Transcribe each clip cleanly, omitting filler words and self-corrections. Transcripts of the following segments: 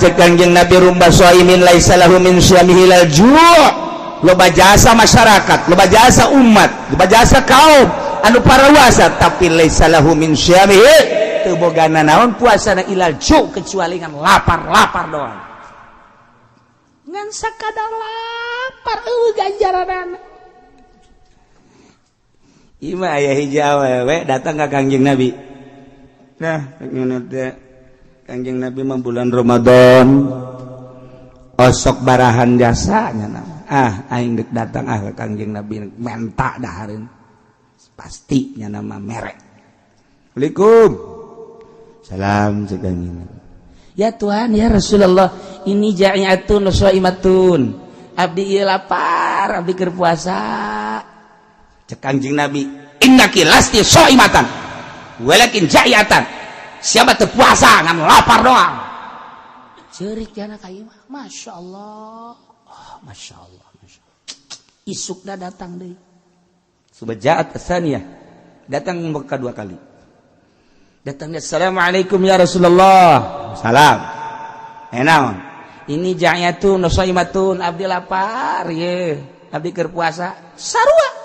Cek Kangjeng Nabi, "Rubba shaimin laisa lahu min shiyamihi illal ju'." Loba jasa masyarakat, loba jasa umat, loba jasa kaum anu parawasa, tapi laisa lahu min shiyamihi, teu boga naon puasana, illal ju', kecuali ngan lapar-lapar doang, ngan sakadar lapar, euweuh ganjaranana. Ima aya hiji awewe datang ka Kangjeng Nabi. Nah, ngene teh, Kangjeng Nabi mah bulan Ramadan osok barahan jasanya. Ah, aing dek datang ah ke Kangjeng Nabi menta dahareun. Pasti nya nama merek. Assalamualaikum. Salam, cek Kangjeng Nabi. Ya Tuhan, ya Rasulullah, inni ja'iatun shaimatun. Abdi ieu lapar, abdi keur puasa. Cek Kangjeng Nabi, "Innaki lasti shaimatan walakin ja'iatan." Siapa teu puasa, ngan lapar doang. Ceurik jana ka ieu mah. Masya Allah. Oh, Masya Allah, Masya Allah. Isukna datang deui. Subajaat tsaniyah. Datang kedua kali. Datangnya, "Assalamualaikum ya Rasulullah." Salam. Eh, naon? Inni ja'iatun shaimatun, abdi lapar ye. Abdi keur puasa. Sarua.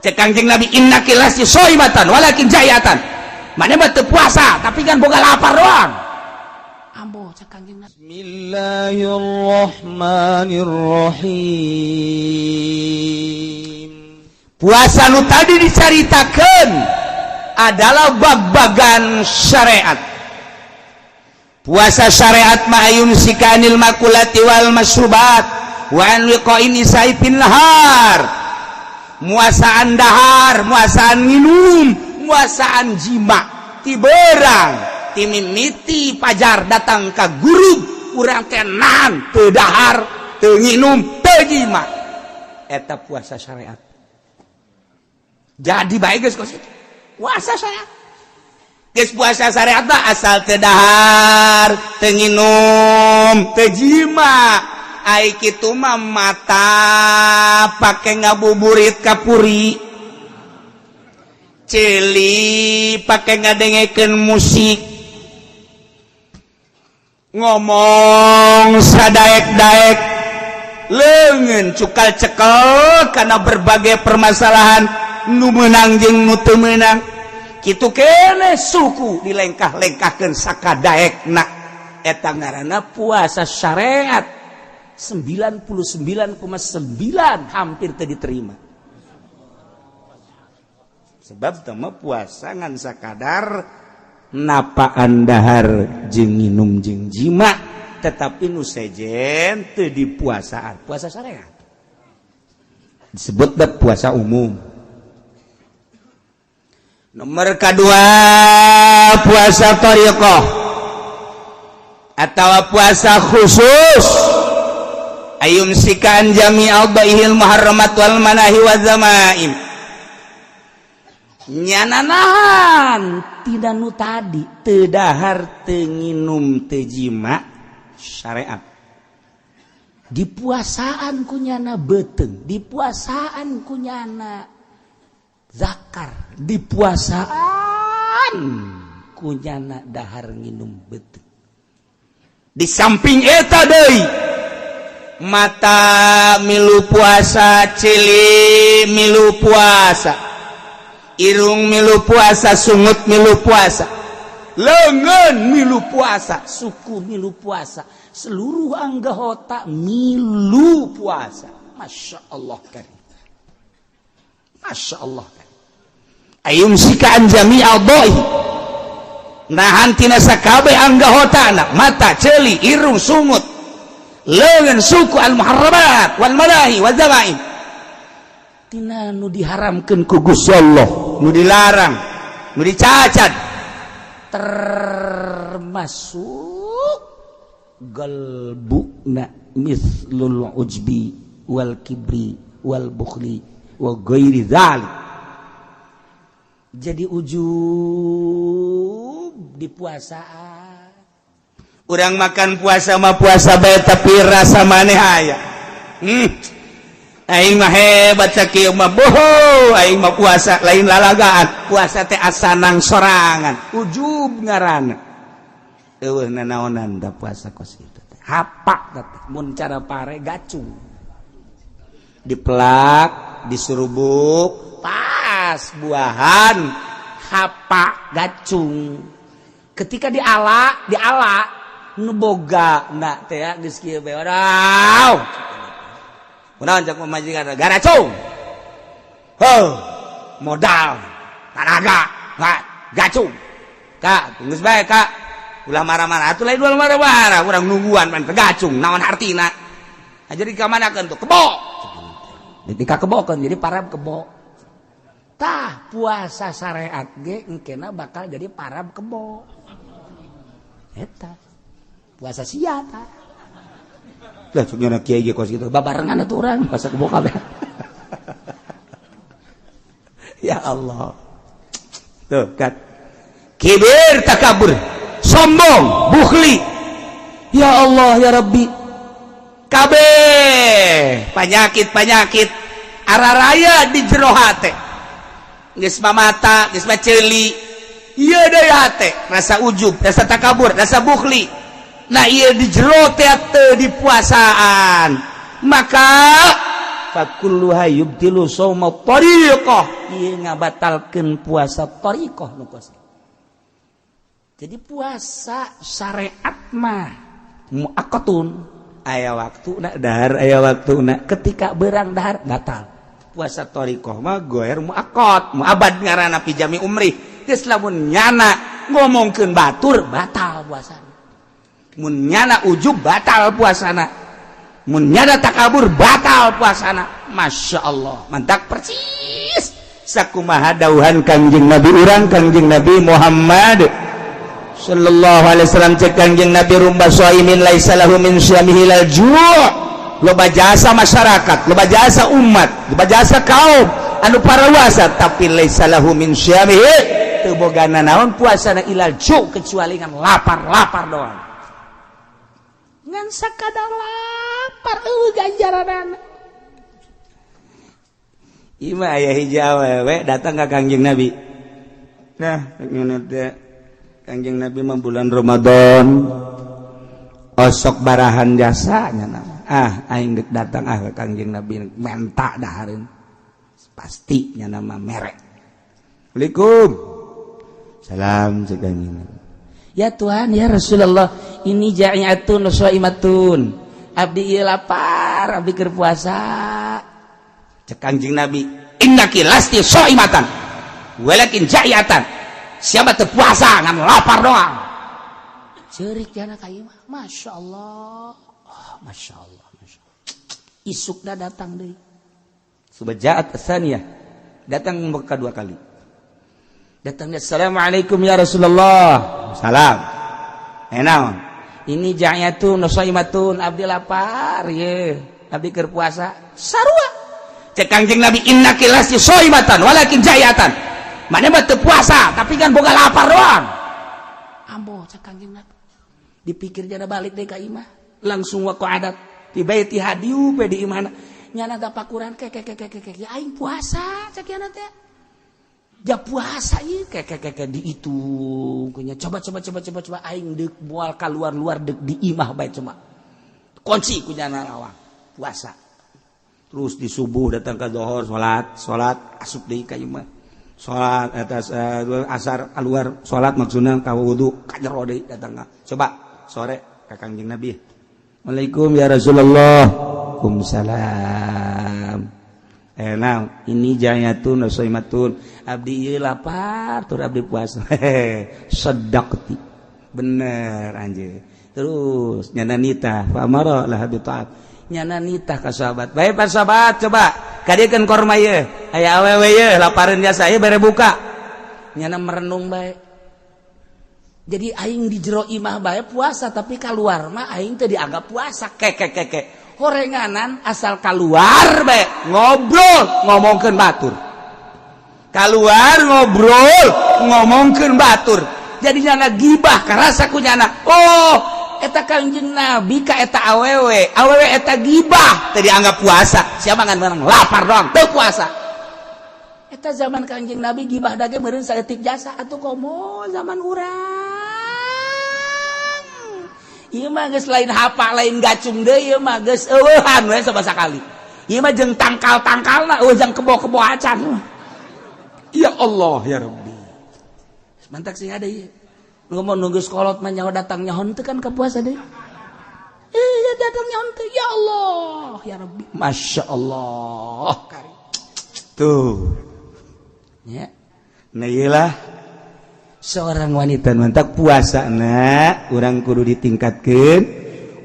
Cek Kangjeng Nabi, "Innaki lasti shaimatan walakin ja'iatan." Mana mah teu puasa, tapi kan boga lapar doang. Ambo, cek Kangjeng Nabi. Bismillahirrahmanirrahim. Puasa nu tadi dicaritakan adalah bag-bagan syariat. Puasa syariat ma ayyumsika 'anil ma'kulati wal masyrubat wa an wiqa'in nisa'i fin nahar. Muasaan dahar, muasaan minum, muasaan jima ti berang, ti mimiti pajar datang ka gurub, urang teh nahan, teu dahar, teu nginum, teu jima. Eta puasa syariat. Jadi baik geus kos puasa syariat. Geus puasa syariat mah asal teu dahar, teu nginum, teu jima. Ai kitu mah mata pake ngabuburit kapuri, ceuli pake ngadengekeun musik, ngomong sadaek-daek, leungeun cukal cekel karena berbagai permasalahan nu meunang jeung nu teu meunang. Kitu kene suku dilengkah-lengkahkeun sakadaekna. Eta ngaranna puasa syariat. 99,9 hampir teu diterima, sebab teu puasa ngan sakadar napaan dahar jeung minum jeung jima, tetapi nu sejen teu dipuasaan. Puasa syariat disebut puasa umum. Nomor kedua, puasa thariqah atau puasa khusus, ayyumsika 'an jami' a'dha'ihil muharramat wal manahi wa zamaim. Nyana nahan tina nu tadi, teu dahar, teu nginum, teu jima syariat, dipuasaan ku nyana beuteung, dipuasaan ku nyana zakar, dipuasaan ku nyana dahar nginum beuteung. Di samping eta deui, mata milu puasa, ceuli milu puasa, irung milu puasa, sungut milu puasa, leungeun milu puasa, suku milu puasa, seluruh anggota milu puasa. Masya Allah karim, Masya Allah karim. Ayyumsika 'an jami' a'dha'i, nahan tina sakabeh anggotana, mata, ceuli, irung, sungut, leungeun, suku, al muharramat wal manahi wal zamaim, tina nu diharamkeun ku Gusti Allah, nu dilarang, nu dicacat, termasuk galbuna mislul ujbi wal kibri wal bukhli wa ghairi dzalik. Jadi ujub di puasaan. Urang makan puasa mah puasa bae, tapi rasa maneh aya. Aing mah hebat sakieu mah, boho, aing mah puasa lain lalagaan, puasa teh asanang sorangan. Ujub ngaranna. Eueuh nanaonan da puasa kos kitu. Hapak teh mun cara pare gacung. Dipelak, diserubuk, pas buahan hapak gacung. Ketika diala, diala nu boga na teh geus kieu bae. Wadaw. Kunaon cek pamajikan garacung. Heuh, modal, tanaga, gacung. Kak, geus bae kak. Ulah marah-marah atuh, lain ulah marah-marah, urang nungguan man gacung, naon hartina? Nah, jadi kamanakeun tuh? Kebo. Jadi ka kebokeun, jadi parab kebo. Tah, puasa syariat ge engkena bakal jadi parab kebo. Eta. Puasa sia tah. Lah cuk nyana kiai ge kos kitu, babarengan atuh urang puasa kebo kabeh. Ya Allah. Tuh kan. Kibir, takabur, sombong, bukhli. Ya Allah ya Rabbi. Kabeh penyakit-penyakit araraya di jero hate. Geus mamata, geus ceuli. Ieu deui hate, rasa ujub, rasa takabur, rasa bukhli. Nah, ieu di jero teh teu dipuasaan. Maka fakulluha yubtilu shauma tariqah. Ieu ngabatalkeun puasa tariqah nu kos. Jadi puasa syariat mah muaqqatun, aya waktu nak dahar, aya waktu nak ketika berang dahar batal. Puasa thariqah mah goer muaqqat, muabad ngaranna fi jami umri. Geus lamun nyana ngomongkeun batur batal puasana. Mun nyana ujub batal puasana. Mun nyana takabur batal puasana. Masya Allah, mantak persis sakumaha dauhan Kangjeng Nabi urang, Kangjeng Nabi Muhammad sallallahu alaihi wasallam. Cek Kangjeng Nabi, "Rubba shaimin laisa lahu min syamihi ilal ju'." Loba jasa masyarakat, loba jasa umat, loba jasa kaum anu parawasa, tapi laisa lahu min syamihi, teu boga naon puasana, ilal ju', kecuali ngan lapar-lapar doang, ngan sakadar lapar, eueuh ganjaranana. Ima aya hiji awewe datang ka Kangjeng Nabi. Nah, ngene teh Kangjeng Nabi mah bulan Ramadan osok barahan jasanya nama. Ah, aing dek datang ah ke Kangjeng Nabi menta dahareun. Pasti nya nama merek. Assalamualaikum. Salam cek Kangjeng Nabi. Ya Tuhan, ya Rasulullah, ini ja'iatun shaimatun. Abdi ieu lapar, abdi keur puasa. Cek Kangjeng Nabi, "Innaki lasti shaimatan, walakin ja'iatan." Siapa teu puasa ngan lapar doang. Ceurik jana ka ieu mah. Masya Allah. Oh, Masya Allah, Masya Allah. Isukna datang deui. Subajaat tsaniyah. Datang kedua kali. Datangnya, "Assalamualaikum ya Rasulullah." Salam. Eh, naon? Ini ja'yatun shaimatun, abdi lapar ye. Abdi keur puasa. Sarua. Cek Kangjeng Nabi, "Innaki lasti shaimatan walakin ja'yatan." Mana mah teu puasa, tapi kan boga lapar doang. Ambo cek Kangjeng Nabi. Dipikir jana balik deui ka imah. Langsung waqa'adat di baitiha, diuk we di imahna. Nyana tapakuran ke ke ke ke ke, ya aing puasa cek nyana teh. Ja puasa ieu ke ke ke ke, dihitung kunya, coba coba coba coba coba, aing deuk moal keluar-luar, deuk di imah bae, cuma kunci ku nyana lawang puasa. Terus di subuh datang ke zohor, salat salat, asup deui ka imah, salat atas asar keluar salat, maksudna ka wudu, ka jero deui datang ka. Coba sore ka Kangjeng Nabi, "Assalamualaikum ya Rasulullah." Waalaikumsalam. Eh, nah, ini jayatun shaimatun, abdi ieu lapar tur abdi puasa. Sedaqti, bener anjir. Terus nyana nitah, fa amara laha bi ta'at, nyana nitah ka sahabat bae, "Pak sahabat, coba kadiekeun korma ieu, aya awewe ieu lapareun jasa ieu, bere buka." Nyana merenung bae, jadi aing di jero imah bae puasa, tapi keluar mah aing teh dianggap puasa. Ke ke ke ke, horenganan asal keluar bae ngobrol ngomongkeun batur, keluar ngobrol ngomongkeun batur, jadi nyana gibah karasa ku nyana. Oh, eta Kangjeng Nabi ka eta awewe, awewe eta gibah teu dianggap puasa, siapa ngan menang lapar doang teu puasa. Eta zaman Kangjeng Nabi gibah dage meureun saeutik jasa. Atuh komo zaman urang. Ieu mah geus lain hapa, lain gacung deui, ieu mah geus eueuhan we sabasa kali. Ieu mah jeung tangkal-tangkalna, eueuh jang kebo-kebo acan. Ya Allah ya Rabbi. Mantak sih ada ieu. Ngomong nunggu sekolot mah nyawa datang nyaho teu kan ka puasa deui. Iya datang nyaho teu, ya Allah ya Rabbi. Masya Allah. Tuh. Ya. Nah iyalah seorang wanita mantak puasa na urang kudu ditingkatkan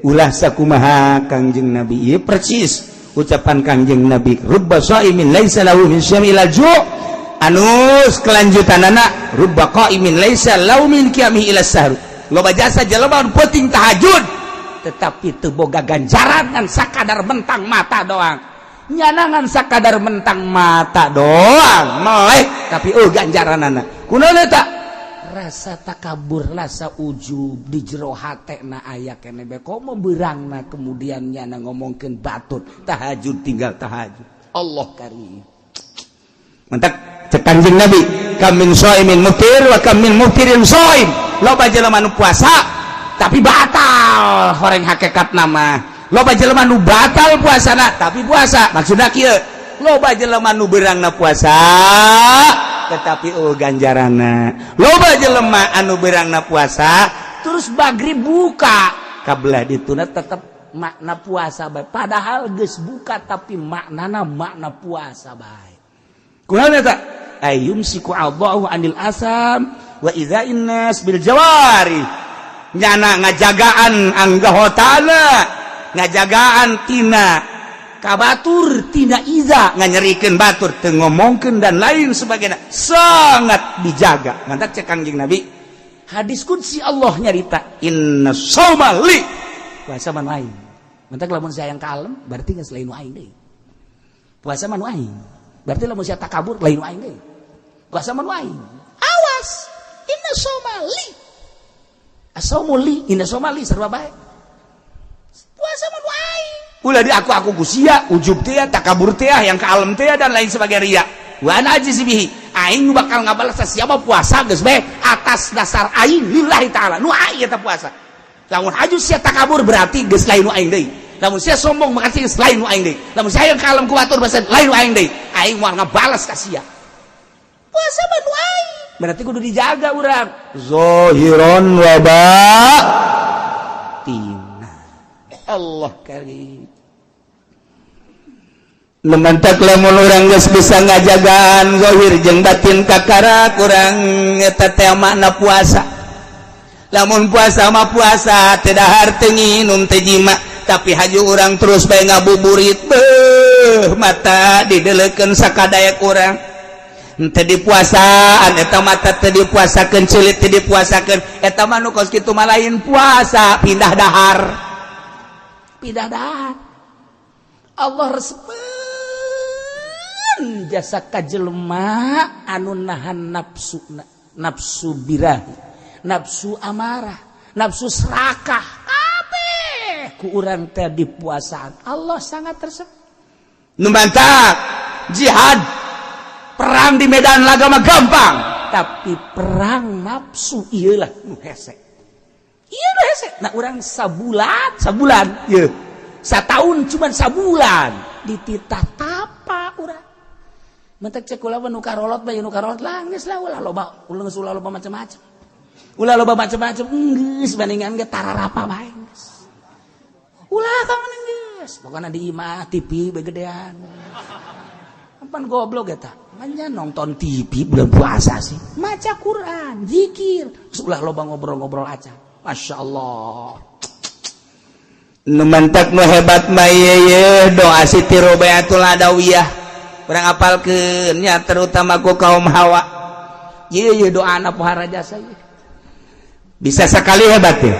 ulah sakumaha Kangjeng Nabi. Ieu persis ucapan Kangjeng Nabi, rubba shaimin laisa lahu min syami ila ju' anus kelanjutanana rubba qaimin laisa lahu min qiyamihi ila sahur. Loba jasa jelema nu penting tahajud tetapi teu boga ganjaran ngan sakadar mentang mata doang, nyanangan sakadar mentang mata doang melek tapi oh ganjaranana kunaon eta. Rasa takabur, rasa ujub di jero hatena aya keneh bae, komo beurangna kemudian nyana ngomongkeun batur tahajud tinggal tahajud. Allah karim. Mantak cek Kanjeng Nabi, kam min shaimin muftir wa kam min muftirin shaim. Loba jelema nu puasa tapi batal horeng hakikat nama, loba jelema nu batal puasana tapi puasa. Maksudna kieu, loba jelema nu beurangna puasa tetapi oh ganjarana, loba jelema anu beurangna puasa terus magrib buka kabelah dituna tetep makna puasa bae, padahal geus buka tapi maknana makna puasa bae. Kunaon eta? Ayumsiku Allahu anil asam wa idza'in nas bil jawari. Nyana ngajagaan anggahotana, ngajagaan tina kabatur, tina iza nganyerikeun batur, teu ngomongkeun dan lain sebagainya, sangat dijaga. Mantak cek Kangjeng Nabi, hadis qudsi Allah nyarita, inna shauma li, puasa mah nu aing. Mantak lamun saya yang kalem berarti geus lain nu aing deui. Puasa mah nu aing. Berarti lamun sia takabur lain nu aing deui. Puasa mah nu aing. Awas, inna shauma li. Asaumu li, inna shauma li sarua bae. Puasa mah nu aing. Ulah di aku ku sia, ujub teh, takabur teh, yang kalem teh dan lain sebagainya ria. Wa ana ajzi bihi. Aing nu bakal ngabalas siapa puasa geus bae atas dasar aing lillahi taala. Nu aing eta puasa. Lamun haju sia takabur berarti geus lain nu aing deui. Lamun sia sombong maka geus lain nu aing deui. Lamun sia yang kalem ku batur bahasa lain nu aing deui. Aing moal ngabalas ka sia. Puasa mah nu aing. Berarti kudu dijaga urang. Zahiron wa batina. Allah karim. Mantak lamun urang geus bisa ngajagaan zahir jeung batin kakara kurang eta teh makna puasa. Lamun puasa mah puasa teu dahar, teu nginum, teu jima, tapi haju urang terus bae ngabuburit, beuh mata didelekeun sakadaya kurang teu dipuasaan eta, mata teu dipuasakeun, celit teu dipuasakeun, eta mah nu kos kitu mah lain puasa, pindah dahar, pindah dahar. Allah resepeun jasa ka jelema anu nahan nafsu, nafsu birahi, nafsu amarah, nafsu serakah, kabeh ku urang teh dipuasaan. Allah sangat resep. Nu mantak jihad perang di medan laga mah gampang, tapi perang nafsu iyalah nu hese, ieu nu hese. Nah, urang sabulan, sabulan ieu satahun cuman sabulan dititah tapa urang. Mentek cek kula mah nu karolot bae, nu karolot lah geus lah, ulah loba, ulah geus ulah loba macam-macam, ulah loba macam-macam, geus bandingan ge tararapa bae geus, ulah ka mana geus pokona di imah TV bae gedean. Pan goblok eta manya nonton TV bulan puasa sih, maca Quran, zikir, ulah loba ngobrol-ngobrol aja. Masya Allah. Nu mantak nu hebat mah ye doa Siti Robiatul Adawiyah. Urang apalkeun nya, terutama ku kaum hawa. Ye ye doa anak pohara jasa ye. Bisa sekali hebat ya.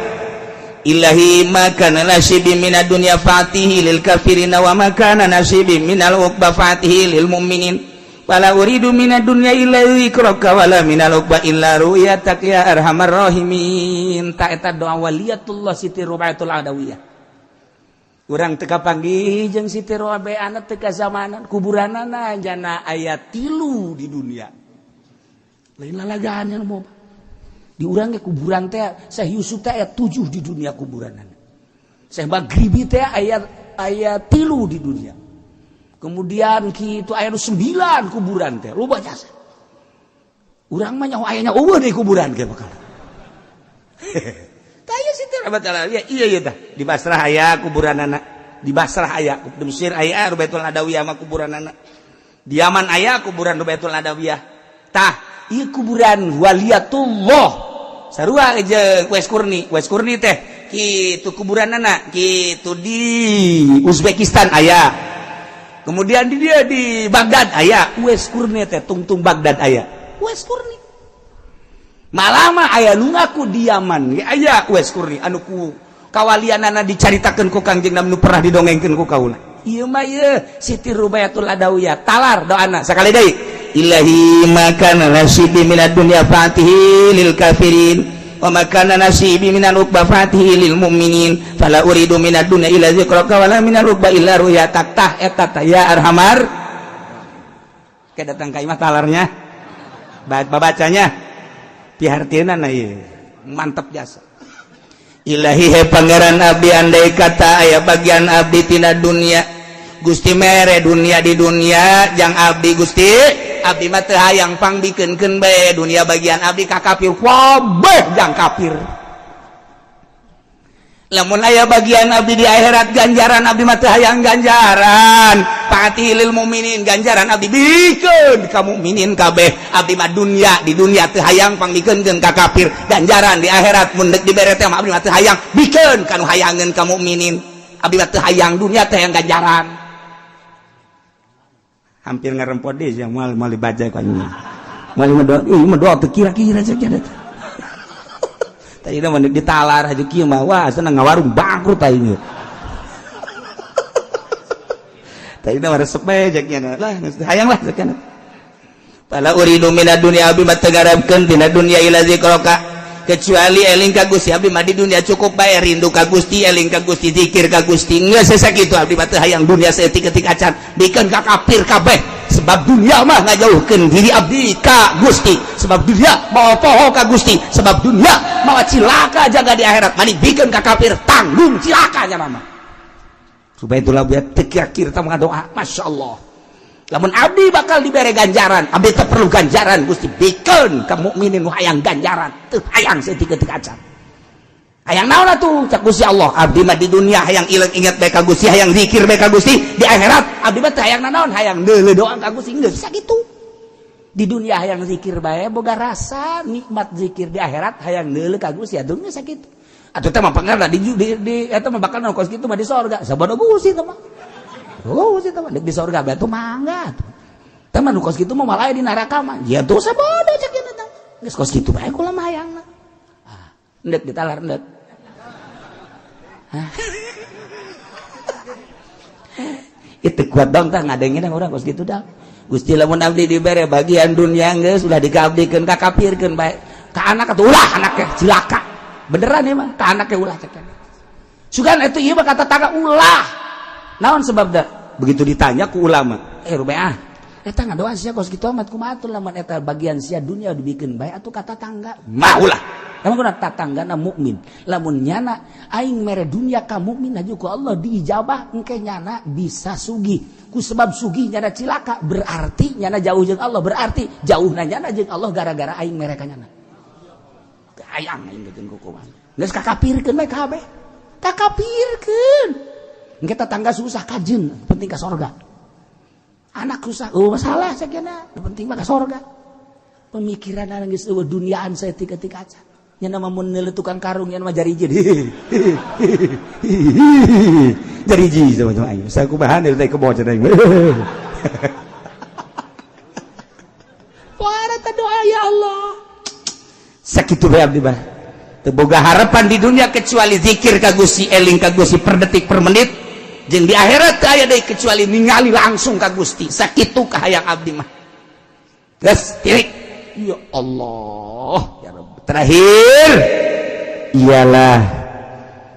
Ilahi ma kana nasibi minad dunya fatihi lil kafirina wa ma kana nasibi minal uqba fatihi lil mu'minin. Wala uridu minad dunya illa dzikraka wala minal uqba illa ru'yatak ya arhamar rahimin. Ta eta doa waliyatullah Siti Robiatul Adawiyah. Urang teu kapanggih jeung Siti Robiah teu kazamanan, kuburanana jana aya 3 di dunia. Lain lalagaan yang mau. Di urang ge kuburan teh Syekh Yusuf teh aya 7 di dunia kuburanana. Syekh Maghribi teh aya 3 di dunia. Kemudian kitu aya 9 kuburan teh, loba jasa. Urang mah nyaho ayanya eueuh di kuburan ge bakal. Tah ieu Siti Rubayatul Adawiyah, iya ieu tah. Di Basrah aya kuburanana, di Basrah aya, di Mesir aya Rubayatul Adawiyah mah kuburanana. Di Yaman aya kuburan Rubayatul Adawiyah. Tah, ieu kuburan waliyatullah. Sarua jeung Uwais Qurni, Uwais Qurni teh kitu kuburanana, kitu di Uzbekistan aya. Kemudian di dia di Baghdad aya, Uwais Qurni teh tungtung Baghdad aya. Uwais Qurni. Malah mah aya nu ngaku di Yaman ge aya Uwais Qurni anu ku kawalianana dicaritakeun ku Kangjeng Nabi nu pernah didongengkeun ku kaula. Ieu mah ieu Siti Rubayatul Adawiyah talar doana sakali deui. Ilahi makana nasibi minad dunya fatihi lil kafirin wa makana nasibi minal uqba fatihi lil mu'minin fala uridu minad dunya illa zikraka wala minal uqba illa ru'yatak. Tah eta tah ya arhamar. Ke datang ka imah talarnya. Babacanya pihartieunana ieu. Mantep jasa. Ilahi he pangeran abdi, andai kata aya bagian abdi tina dunia, Gusti mere dunia di dunia jang abdi Gusti, abdi mah teu hayang, pangbikeunkeun bae dunia bagian abdi ka kafir, kabeh jang kafir. Lamun aya bagian abdi di akhirat ganjaran, abdi mah teu hayang ganjaran, fatilil mukminin, ganjaran abdi bikeun ka mukminin kabeh. Abdi mah dunia di dunia teu hayang, pangbikeunkeun ka kafir. Ganjaran di akhirat mun deuk dibere teh mah abdi mah teu hayang, bikeun ka nu hayangeun ka mukminin. Abdi mah teu hayang dunia, teu hayang ganjaran. Hampir ngarempot deh yang mal mal dibaca kan mal mah doa ieu mah doa teu kira-kira cek eta. Tadi mah ditalar aja kieu mah, wah senang ngawarung bangkrut aing. Tadi mah resep bae cek nya lah, hayang lah cek nya. Fala uridu minad dunya, abdi mah teu ngarepkeun tina dunya ila zikraka, kecuali eling ka Gusti. Abdi mah di dunia cukup bae rindu ka Gusti, eling ka Gusti, zikir ka Gusti, geus sakitu. Abdi mah teu hayang dunia saeutik-eutik acan, bikeun ka kafir kabeh, sebab dunia mah ngajauhkeun diri abdi ka Gusti, sebab dunia mawa poho ka Gusti, sebab dunia mawa cilaka jaga di akhirat. Mani bikeun ka kafir, tanggung cilaka nya mah. Supaya itulah biar teu kira-kira tah doa, Masya Allah. Lamun abdi bakal dibere ganjaran, abdi teu perlu ganjaran Gusti, bikeun ka mukminin nu hayang ganjaran, teu hayang saeutik-eutik acan. Hayang naon atuh cak Gusti Allah? Abdi mah di dunia hayang ilang inget bae ka Gusti, hayang zikir bae ka Gusti. Di akhirat abdi mah teu hayang nanaon, hayang deuleu doa ka Gusti, geus sakitu. Di dunia hayang zikir bae boga rasa nikmat zikir, di akhirat hayang deuleu ka Gusti atuh geus sakitu. Atuh teh mah pangarna di eta mah bakal kos kitu mah di sorga. Sabodo Gusti teh mah. Oh, sih teman di sorga batu mangga tuh. Teman nu kos kitu mah malah di neraka mah. Ya tuh sabodo cek ieu teh. Geus kos kitu bae kula mah hayangna. Ah, endek ditalar endek. Hah. Itu kuat dong tah ngadengin urang kos kitu dah. Gusti, lamun abdi dibere bagian dunia geus ulah dikabdikeun ka kafirkeun bae. Ka anak atuh ulah, anaknya cilaka. Beneran ya mah, ka anaknya ulah cek. Sugan itu ieu mah kata tangga ulah. Naon sebabna? Begitu ditanya ku ulama, Rubeah, eta ngadoa sia kos kitu amat kumaha atuh lamun eta bagian sia dunia dibikeun bae atuh kata tangga. Mah ulah. Emang kuna tatanggana mukmin. Lamun nyana aing mere dunia ka mukmin aju ku Allah diijabah, engke nyana bisa sugih. Ku sebab sugih nyana cilaka, berarti nyana jauh jeung Allah, berarti jauhna nyana jeung Allah gara-gara aing mere ka nyana. Hayang aing beukeun ku kumaha. Geus kakapirkeun bae kabeh. Kakapirkeun. Engke tetangga susah kajeun, penting ka sorga. Anak susah, oh masalah sakiana, penting mah ka sorga. Pemikiran geus eueuh duniaan saeutik-eutik acan. Nya nama mun neuleuh tukang karung nya mah jariji. Jariji sama sama aing. Saya kumaha teh kebo cenah aing. Wah, doa ya Allah. Sakitu bae abdi mah. Teu boga harapan di dunia kecuali zikir ka Gusti, eling ka Gusti per detik per menit. Jeung di akhirat teu aya deui kecuali ningali langsung ka Gusti. Sakitu kahayang abdi mah. Geus tirik. Ya Allah, ya Rabb. Terakhir ialah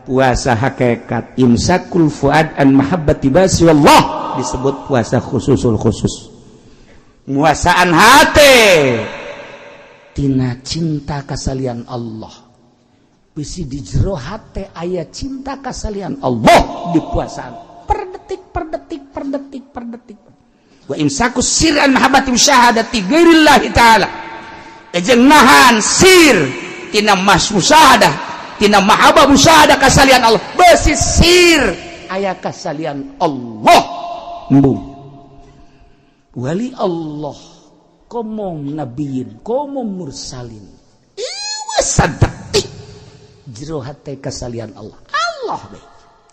puasa hakikat imsakul fuad an mahabbati basi wallah, disebut puasa khususul khusus, muasaan hati. Tina cinta kasalian Allah. Bisi di jero hate aya cinta kasalian Allah dipuasaan per detik per detik per detik per detik. Wa imsaku sir an mahabbati musyahadati ghairillahi ta'ala. Jeung nahan sir tina mas musyahadah, tina mahabbah musyahadah kasalian Allah. Besi sir aya kasalian Allah. Embung. Wali Allah komong nabiyin, komong mursalin. Ieu sadetik jero hate kasalian Allah. Allah bae.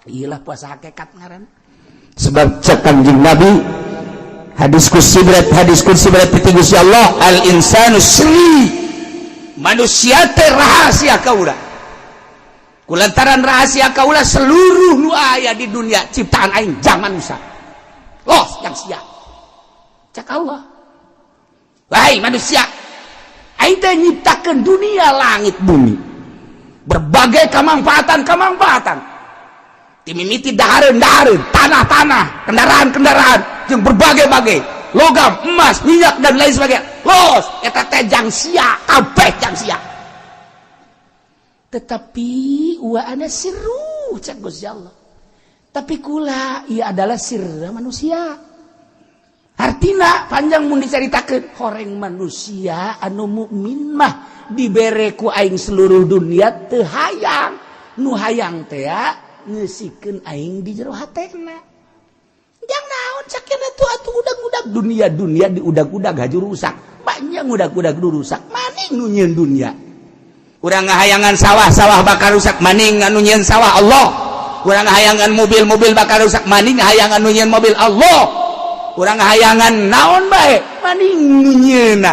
Iyalah puasa hakikat ngaran. Sebab cek Kanjeng Nabi hadis kursi berat piti Gusti Allah, al insanu sri, manusia teh rahasia kaula. Kulantaran rahasia kaula seluruh nu aya di dunia ciptaan aing jang manusia. Los yang sia. Cek Allah. Wahai manusia, aing teh nyiptakeun dunia langit bumi. Berbagai kamangfaatan-kamangfaatan. Timimiti dahareun-dahareun, tanah-tanah, kendaraan-kendaraan, jeung berbagai-bagai logam, emas, minyak dan lain sebagainya. Los, eta teh jang sia, kabeh jang sia. Tetapi wa ana sirru cek Gusti Allah. Tapi kula ieu adalah sirra manusia. Artina panjang mun dicaritakeun horeng manusia anu mukmin mah dibere ku aing seluruh dunia teu hayang. Nu hayang teh ngeusikeun aing di jero hatena. Jang naon cakena tuh atuh udag-udag dunia-dunia diudag-udag haju rusak. Banyak udag-udag rusak. Maning nu nyieun dunia. Urang ngahayangan sawah-sawah bakal rusak, maning anu nyieun sawah Allah. Urang ngahayangan mobil-mobil bakal rusak, maning ngahayangan nu nyieun mobil Allah. Urang ngahayangan naon bae, maning nu nyieunna.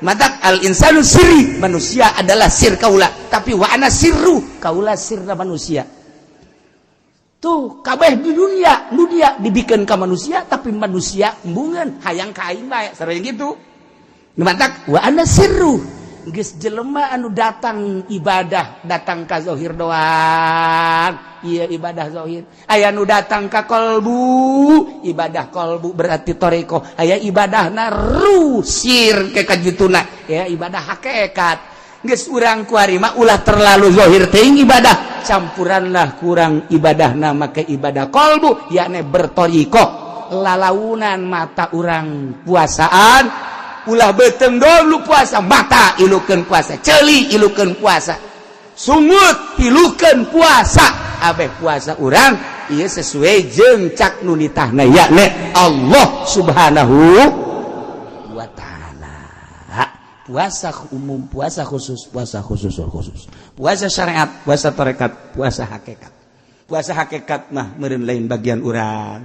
Matak al insanu sirri, manusia adalah sir kaula, tapi wa ana sirru, kaula sirna manusia. Tuh kabeh di dunia, dunia dibikin ke manusia, tapi manusia embungeun hayang ka aing bae, sareng gitu. Matak wa ana sirru, geus jelema anu datang ibadah, datang ka zahir doang. Ieu ibadah zahir. Aya nu datang ka kolbu, ibadah kolbu berarti thoriqoh. Aya ibadahna ruh sir ke kajituna, ya ibadah hakikat. Geus urang kuari mah ulah terlalu zahir teuing ibadah, campuranlah kurang ibadahna make ibadah kolbu, yakni berthoriqoh. Lalaunan mata urang puasaan, ulah beuteung dulu puasa, mata ilukeun puasa, ceuli ilukeun puasa, sungut ilukeun puasa, abeh puasa urang ieu sesuai jeung cak nu nitahna yakni Allah Subhanahu wa ta'ala. Puasa umum, puasa khusus, puasa khusus khusus, puasa syariat, puasa tarekat, puasa hakikat. Puasa hakikat mah meureun lain bagian urang.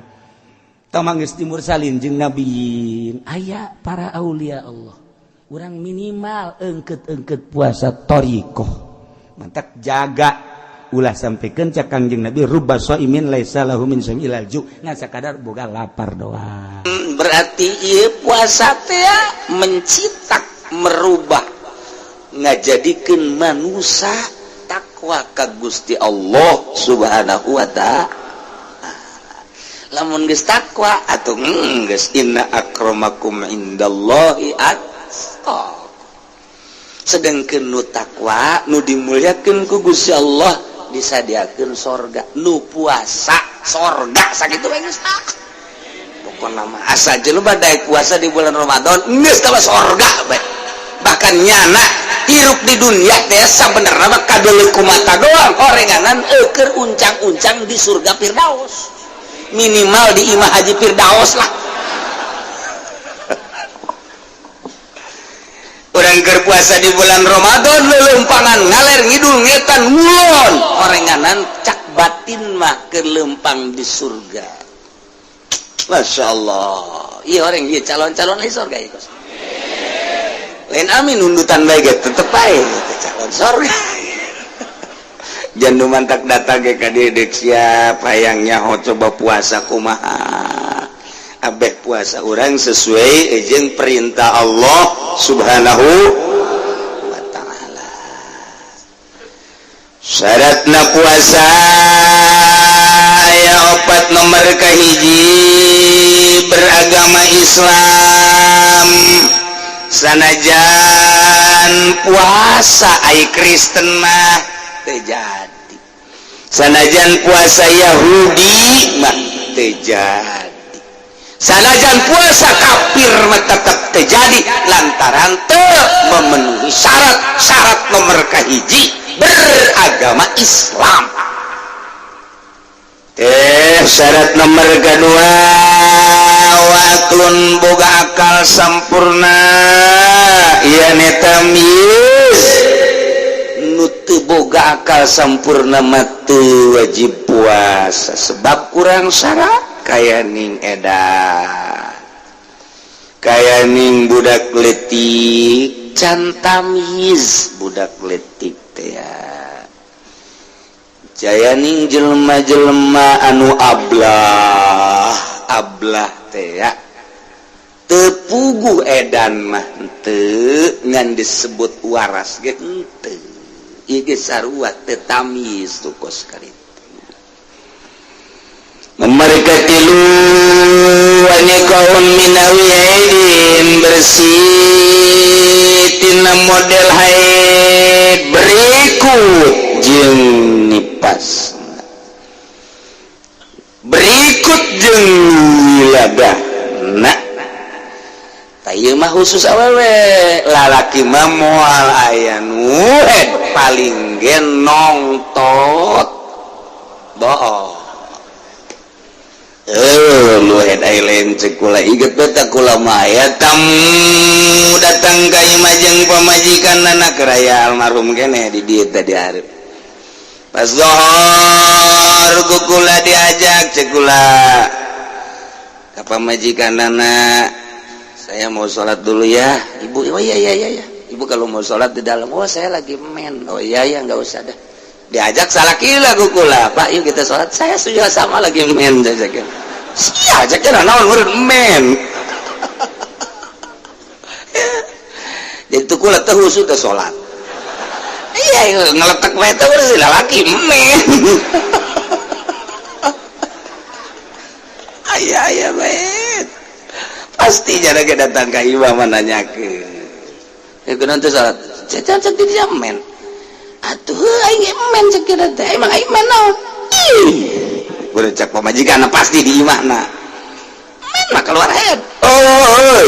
Tong geus timursalin jeung nabiin, aya para aulia Allah. Urang minimal engket-engket puasa thoriqoh. Mantak jaga ulah sampaikan cak Kangjeng Nabi rubba shaimin laisa lahu min shaimi ilal ju', ngan sakadar boga lapar doang. Berarti ieu puasa teh mencitak, merubah, ngajadikeun manusia takwa ka Gusti Allah Subhanahu wa ta'ala. Lamun geus takwa atuh geus inna akramakum indallahi atqakum. Sedangkeun nu takwa nu dimuliakeun ku Gusti Allah disadiakeun sorga, nu puasa sorga sakitu we geus. Pokona mah asa jelema daek puasa di bulan Ramadan geus ka sorga bae. Bahkan nyana hirup di dunia teh sabenerna mah kadeuleu ku mata doang, orenganan eukeun uncang-uncang di surga Firdaus. Minimal di Imah Haji Firdaus lah. Urang keur puasa di bulan Ramadan leuleumpangan ngaler ngidul ngetan ngulon, orenganan cak batin mah keur leumpang di surga. Masya Allah. Iya orang ieu calon-calon di surga ieu. Lain amin undutan bae ge tetep bae calon surga. Jangan mantak datang ke kadedek siap hayang nyaho coba puasa kumaha. Abeh puasa urang sesuai jeung perintah Allah Subhanahu wa ta'ala. Syaratna puasa aya opat. Nomor kahiji beragama Islam, sanajan Sanajan puasa ai Kristen mah teu jadi, sanajan puasa Yahudi mah teu jadi, sanajan puasa kafir mah tetep teu jadi, lantaran teu memenuhi syarat-syarat nomor kahiji beragama Islam. Syarat nomor kedua, waqlun boga akal sampurna, ieu tamyiz. Nu teu boga akal sampurna mah teu wajib puasa sebab kurang syarat, kaya ning edan, kaya ning budak letik, can tamyiz budak letik teh ya. Jayaning jelema-jelema anu ablah ablah teh ya, teu puguh edan mah henteu, ngan disebut waras ge henteu, ieu ge sarua teu tamyiz tuh kos kitu. Nomor katilu, kaum minawi haidin, bersih tina model haid berikut jeung nipas, berikut jeung wiladahna. Tah ieu mah khusus awewe, lalaki mah moal aya nu haid, paling ge nongtot bohong. Lu head lain cek kula iget beta kula mah aya tamu datang ka imah jeung pamajikan anak raya almarhum keneh di dieu tadi hareup. Pas zohor ku kula diajak, cek kula ka pamajikanana, "Saya mau sholat dulu ya, Ibu." "Oh iya iya iya, Ibu kalau mau sholat di dalam." "Oh, saya lagi men." "Oh iya ya, nggak usah dah." Diajak salah kila ku kula, "Pak, yuk kita sholat." "Saya sudah sama lagi men." Jajakan sia ajaknya naon murid men. Jadi tuh kula teh khusus teh sholat, iya ngeletak wae teh urus lalaki men. Aya aya bae pasti jara ge datang ka imah mah nanyakeun, "Ya kunaon teh salat cacan cek di dia men?" "Atuh aing men," cek kira teh, "emang aing men naon?" Ih, cek pamajikan pasti di imahna men mah keluar head. Oh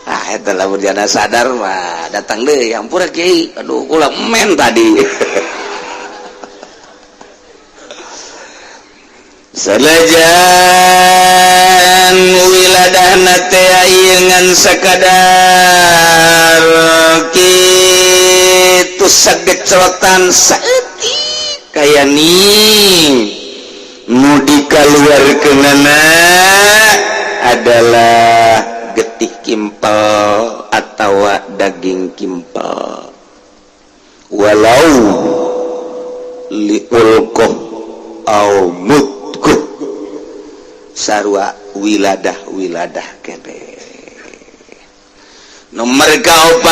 ah, eta lamun jana sadar mah datang deui, "Ampura Kiai, aduh kula men tadi." Sanajan wiladahna teh ieu ngan sakadar kitu sageclotan saeutik, kaya ning nu dikaluarkeunana adalah getih kimpel atawa daging kimpel, walau liulqah au mutkuh, sarua wiladah-wiladah kene. Nomor kaopat,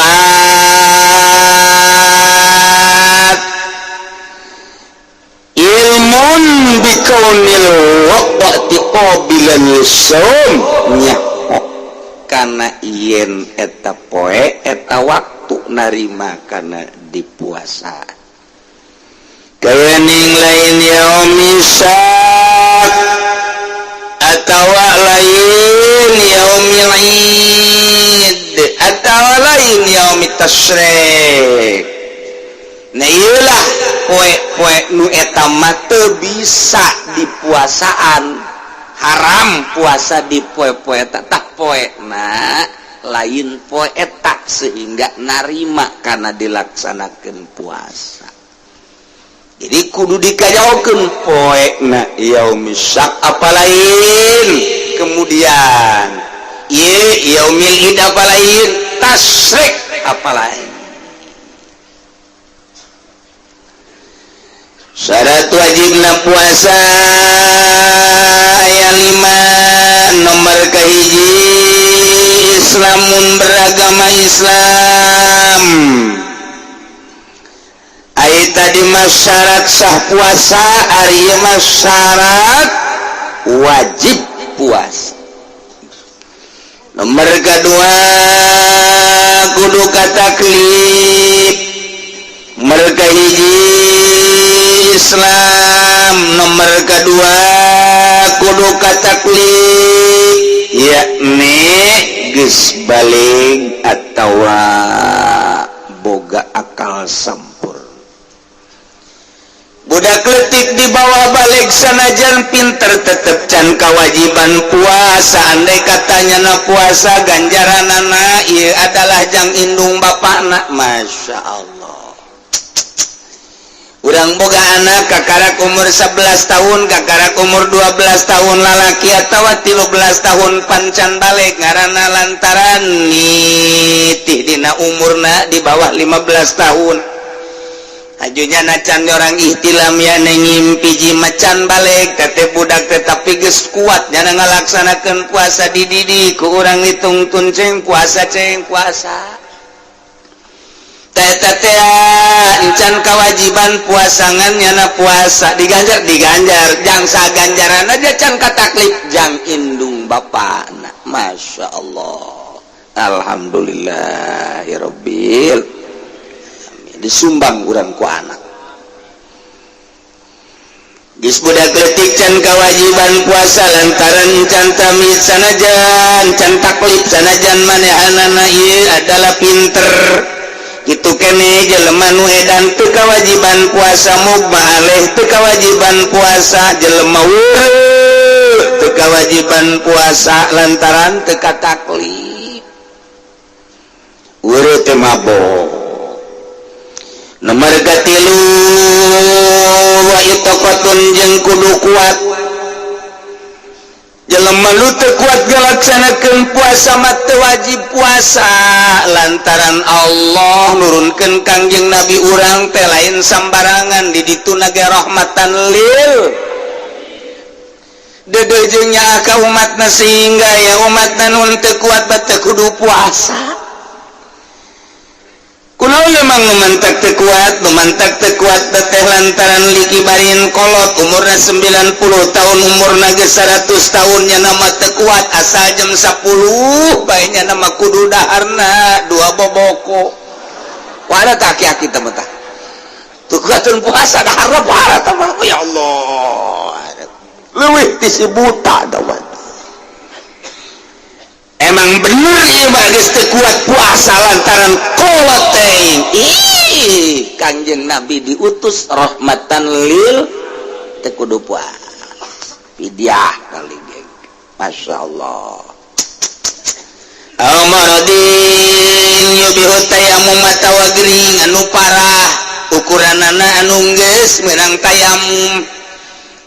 ilmun bikaunil waqti qabilan lisawm, nyaho kana yen eta poe eta waktu narima kana dipuasa, kaya ning lain yaumi syak atawa lain yaumil id atawa lain yaumit tasyrik. Nah iyalah poe-poe nu eta mah teu bisa dipuasaan, haram puasa di poe-poe eta, tah poe na lain poe eta sehingga narima kana dilaksanakeun puasa. Jadi kudu dikajaokeun poe na yaumi syak apa lain, kemudian ieu yaumil id apa lain, tasyrik apa lain. Syarat wajibna puasa aya 5. Nomor kahiji, Islamun, beragama Islam. Ai tadi mah syarat sah puasa, ari ieu mah syarat wajib puasa. Nomor kedua kudu kataklif. Mereka hiji Islam, nomor kedua kudu kataklif, yakni geus balig atawa boga akal sampurna. Budak letik di bawah balig sanajan pinter tetep can kewajiban puasa. Andai katanya na puasa, ganjaran anak iya adalah jang indung bapakna. Masya Allah, urang boga anak kakarak umur 11 tahun, kakarak umur 12 tahun lalaki atau 13 tahun, pan can balig ngaranna lantaran nitih dina umurna di bawah 15 tahun. Ajunya nacan orang ihtilam ya, ngimpi jima can balig tete budak, tetapi geus kuat nyana ngalaksanakeun puasa. Dididik ku urang, ditungtun, "Ceng puasa, ceng puasa." Tete encan kewajiban puasangan nyana puasa, diganjar, diganjar jangsa ganjaran aja can kataklif jang indung bapak. Masya Allah, alhamdulillahirobbil, disumbang urang ku anak. Geus budak letik can kewajiban puasa lantaran can tamyiz sanajan can taklif, sanajan manehanana ieu adalah pinter. Kitu kene jelema nu edan teu kewajiban puasa, mugma alaih teu kewajiban puasa, jelema teu kewajiban puasa lantaran teu kataklif. Weureu teh mabok. Nomor katilu, wa itaqatun, jeung kudu kuat. Jelema nu teu kuat ngalaksanakeun puasa mah teu wajib puasa, lantaran Allah nurunkeun Kangjeng Nabi urang teh lain sambarangan, di dituna ge rahmatan lil dede jeung nyaah ka umatna, sehingga ya umatna nu teu kuat bat teu kudu puasa. Kunaon memang nu mantak teu kuat? Nu mantak teu kuat teh lantaran likibarin kolot umurna 90 tahun, umurna geus 100 tahunnya nama teu kuat, asal jam 10 bae nama kudu daharna dua boboko. Wala tak aki-aki teman tah teu kuatun puasa, daharna puasa teman. Ya Allah, leuwih ti si buta teman. Emang bener ieu mah geus teu kuat puasa lantaran kolot teh. Ih, Kangjeng Nabi diutus rahmatan lil, teu kudu puasa, fidyah kali geng. Masya Allah. Maradin yubihu tayamum atawa gering anu parah ukuranana anu geus meunang tayamum.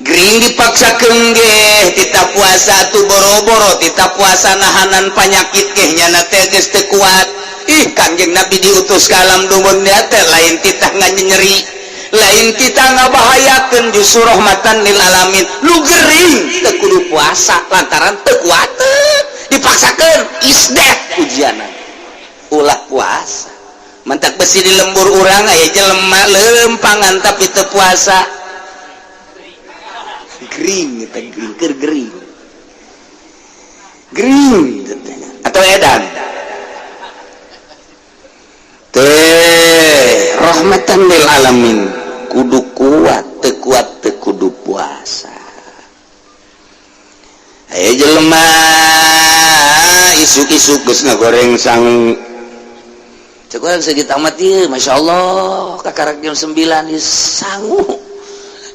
Gering dipaksakeun ge tita puasa tuh, boro-boro tita puasa, nahanan panyakit ge nyana teh geus teu kuat. Ih, Kangjeng Nabi diutus ka alam dunya teh lain titah nganyeri, lain titah ngabahayakeun, justru rahmatan lil alamin. Lu gering teu kudu puasa lantaran teu kuat, dipaksakeun is death ujianan, ulah puasa. Mantak besi di lembur urang aya jelema lempangan tapi teu puasa, gering eta, gering keur gering, gering atau edan teh. Rahmatan lil alamin, kudu kuat. Teu kuat teu kudu puasa. Aya jelema isuk-isuk geus ngagoreng sangu. Cek urang segitu amat ieu, Masya Allah, kakarak jam 9 ieu sangu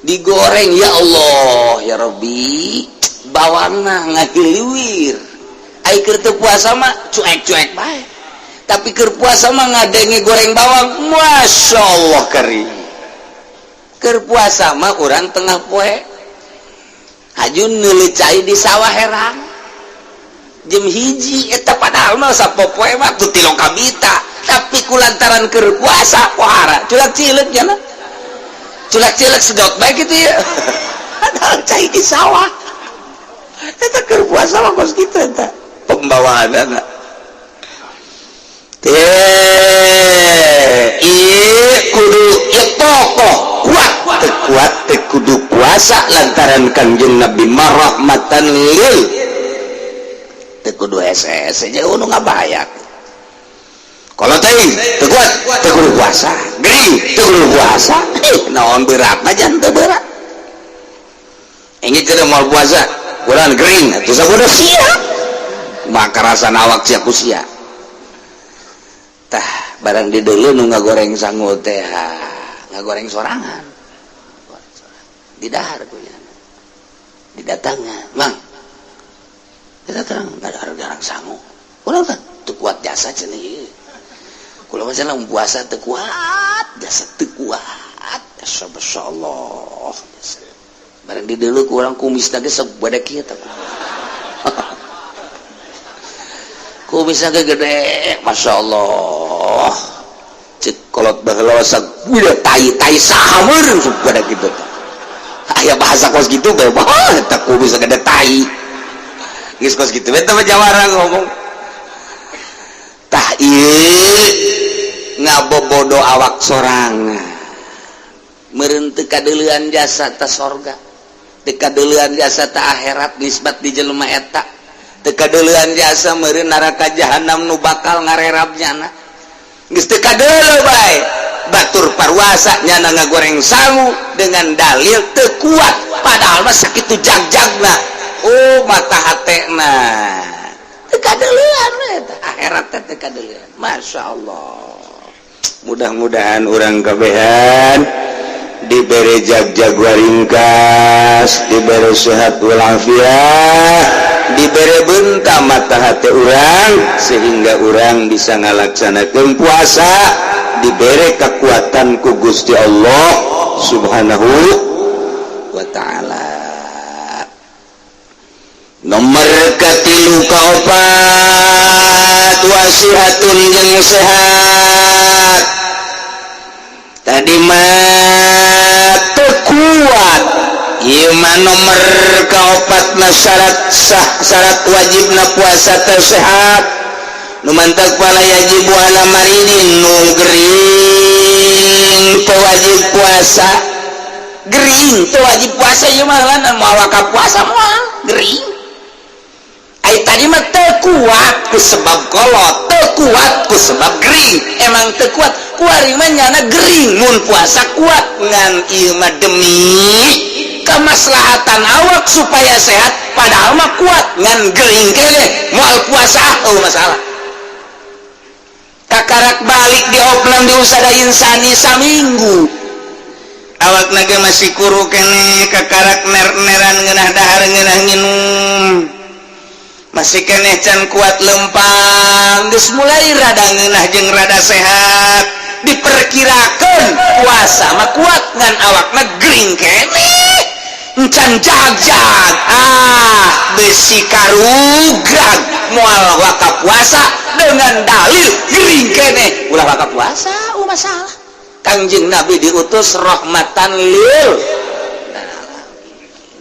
digoreng. Ya Allah ya Rabbi, bawangna ngahiliwir. Ai keur teu puasa mah cuek-cuek bae, tapi keur puasa mah ngadenge goreng bawang, Masya Allah, kering. Keur puasa mah urang tengah poe haju neuli cai di sawah herang jam 1 eta, padahal mah sapopoe mah tuh tilokabita, tapi kulantaran keur puasa pohara culak cileuk nya, culak cileuk sedot bae gitu ya, padahal cai di sawah eta. Keur puasa mah kos kitu eta pembawaanana teh. Ieu kudu ieu tokoh kuat. Teu kuat teu kudu puasa lantaran Kangjeng Nabi marahmatan lil. Teu kudu hese-hese jeung nu ngabayak. Kalau teuing teu kuat, teu kudu puasa. Gering teu kudu puasa. Ih, naon berat mah jangan teu berat. Engge keur moal puasa, urang gering atuh sabodo sia. Maka rasa awak sia ku sia. Tah, barang di deuleu nu ngagoreng sangu teh, ngagoreng sorangan. Di dahar ku nya. Didatangan, "Mang." Didatang, ngadahar garang sangu. Urang teh teu kuat jasa cenah ieu. Kula mah cenah puasa teu kuat, jasa teu kuat. Masyaallah. Barang di deuleu ku urang kumisna ge sok bade kieu tah. Kumisna ge gede, masyaallah. Cek kolot baheula saguda tai-tai saha meureun sok bade kitu tah. Aya bahasa kos kitu bae, wah eta kumisna gede tai. Geus kos kitu eta mah jawara ngomong. Tah ieu ngabobodo awak sorangan. Meureun teu kadeulean jasa ta sorga. Teu kadeulean jasa ta akhirat nisbat di jelema eta. Teu kadeulean jasa meureun neraka jahanam nu bakal ngarerab nyana. Geus teu kadeuleu bae. Batur parwasa nyana ngagoreng sangu dengan dalil teu kuat, padahal mah sakitu jagjagna. Oh mata hatena. Teu kadeulean eta akhirat teh teu kadeulean. Masyaallah. Mudah-mudahan urang kabehan dibere jag-jag waringkas, dibere sehat walafiat, dibere benta mata hati urang sehingga urang bisa ngalaksanakeun puasa, dibere kekuatan ku Gusti Allah Subhanahu wa taala. Nomor katilu kaopat, wasihatun jeung sehat. Tadi mah teu kuat, ieu mah nomor kaopatna syarat sah, syarat wajibna puasa teh sehat. Nu mantak fala yajibu ala maridin, nu gering teu wajib puasa. Gering teu wajib puasa ieu mah lan moal waka puasa moal gering. Ai tadi mah teu kuat ku sebab kolot, teu kuat ku sebab gering. Emang teu kuat, kuari mah nyana gering mun puasa kuat, ngan ieu mah demi kemaslahatan awak supaya sehat, padahal mah kuat ngan gering keneh moal puasa, oh masalah. Kakarak balik di opnam di Usada Insani saminggu, awak naga masih kuru keneh, kakarak ner-neran ngeunah dahar ngeunah nginum, masih keneh can kuat lempang, geus mulai rada ngeunah jeung rada sehat, diperkirakan puasa mah kuat ngan awakna gering keneh encan jag-jag, ah besi karugrag moal waka puasa dengan dalil gering keneh ulah waka puasa. Oh masalah, Kangjeng Nabi diutus rahmatan lil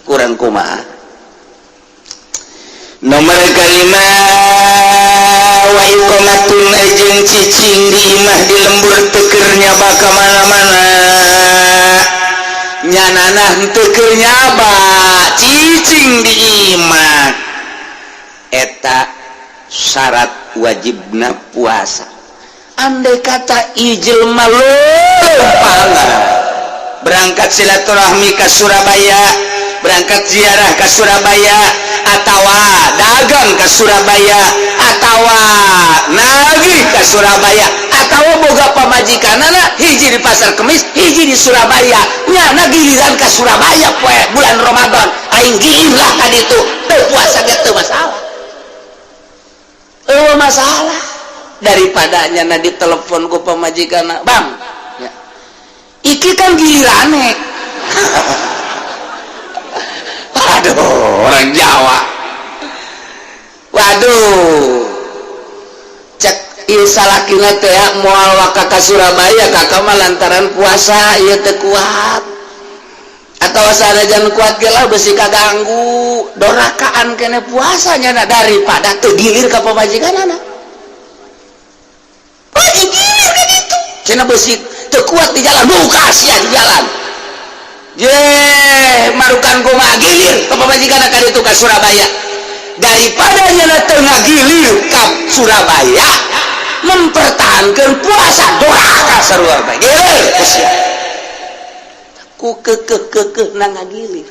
kurang kumaha. Nomor kelima, wa iqamatun jeung cicing di imah di lembur teu keur nyaba ka mana-mana. Nyanana teu keur nyaba cicing di imah, eta syarat wajibna puasa. Andai kata ijil lempang berangkat silaturahmi ke Surabaya, berangkat ziarah ke Surabaya, atawa dagang ke Surabaya, atawa nagih ke Surabaya, atawa boga pamajikanana hiji di Pasar Kemis, hiji di Surabaya, nyana giliran ke Surabaya poe bulan Ramadan, aing gilir lah tadi itu teu puasa ge teu masalah. Eueuh masalah daripada nyana ditelepon ku pamajikanna, "Bang, ya. Iki kan gilirane." Aduh, orang Jawa. Waduh. Cek ieu salakina teh moal waka ka Surabaya kakak mah lantaran puasa ieu teu kuat. Atau sanajan kuat ge lah besi kaganggu dorakaan kene puasanya na daripada teu gilir ka pamajikanana. Wajib gilir kan itu. Cenah besi teu kuat di jalan, buka sia di jalan. Ye, marukan kumaha gilir ka pamajikan ka ditu ka Surabaya. Daripada nyana teu ngagilir ka Surabaya mempertahankan puasa doraka sarua bae. Gilir sia. Ku kekeh-kekeh na ngagilir.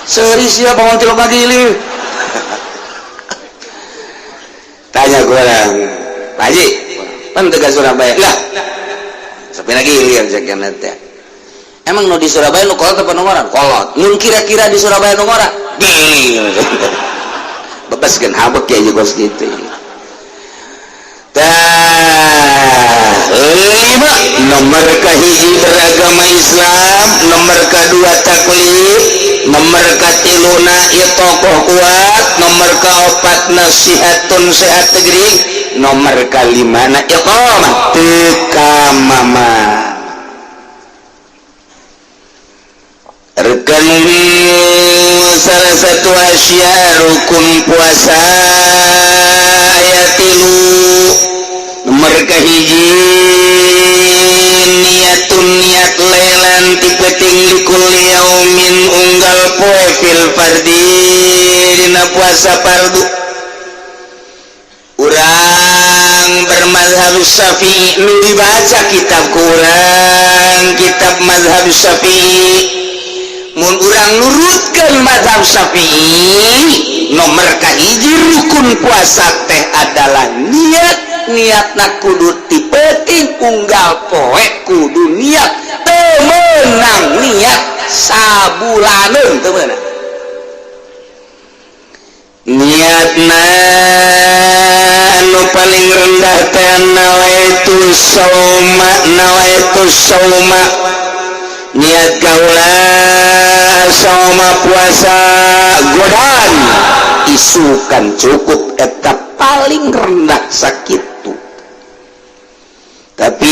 Seuri sia bangun tilok ngagilir. Tanya kurang, Pak Haji, pan teu ka Surabaya. Lah. Sampai lagi gilir cek teh. Emang nu di Surabaya nu kolot apa nu ngora? Kolot. Mun kira-kira di Surabaya nu ngora? Gilir. Bebaskeun habek ya juga gitu. Tah, lima nomor kahiji beragama Islam, nomor kedua taklif, nomor katiluna ieu tokoh kuat, nomor kaopat nasihatun sehat tegering, nomor kalimana iqamah teu kamama. Rekan salah satu asya rukun puasa ayat tilu. Nomor kahiji niatun niat lelan ti peuting likulli yaumin unggal poe fil fardi dina puasa fardu. Urang bermazhab Syafi'i nu dibaca kitab kurang kitab mazhab Syafi'i. Mun urang nurutkeun mazhab Syafi'i nomor kahiji rukun puasa teh adalah niat. Niatna kudu ti peuting unggal poe kudu niat teu meunang niat sabulaneun teu meunang. Niatna anu paling rendah teh nawaitu sauma, nawaitu sauma. Niat kaula sauma puasa godan isukan cukup eta paling rendah sakitu. Tapi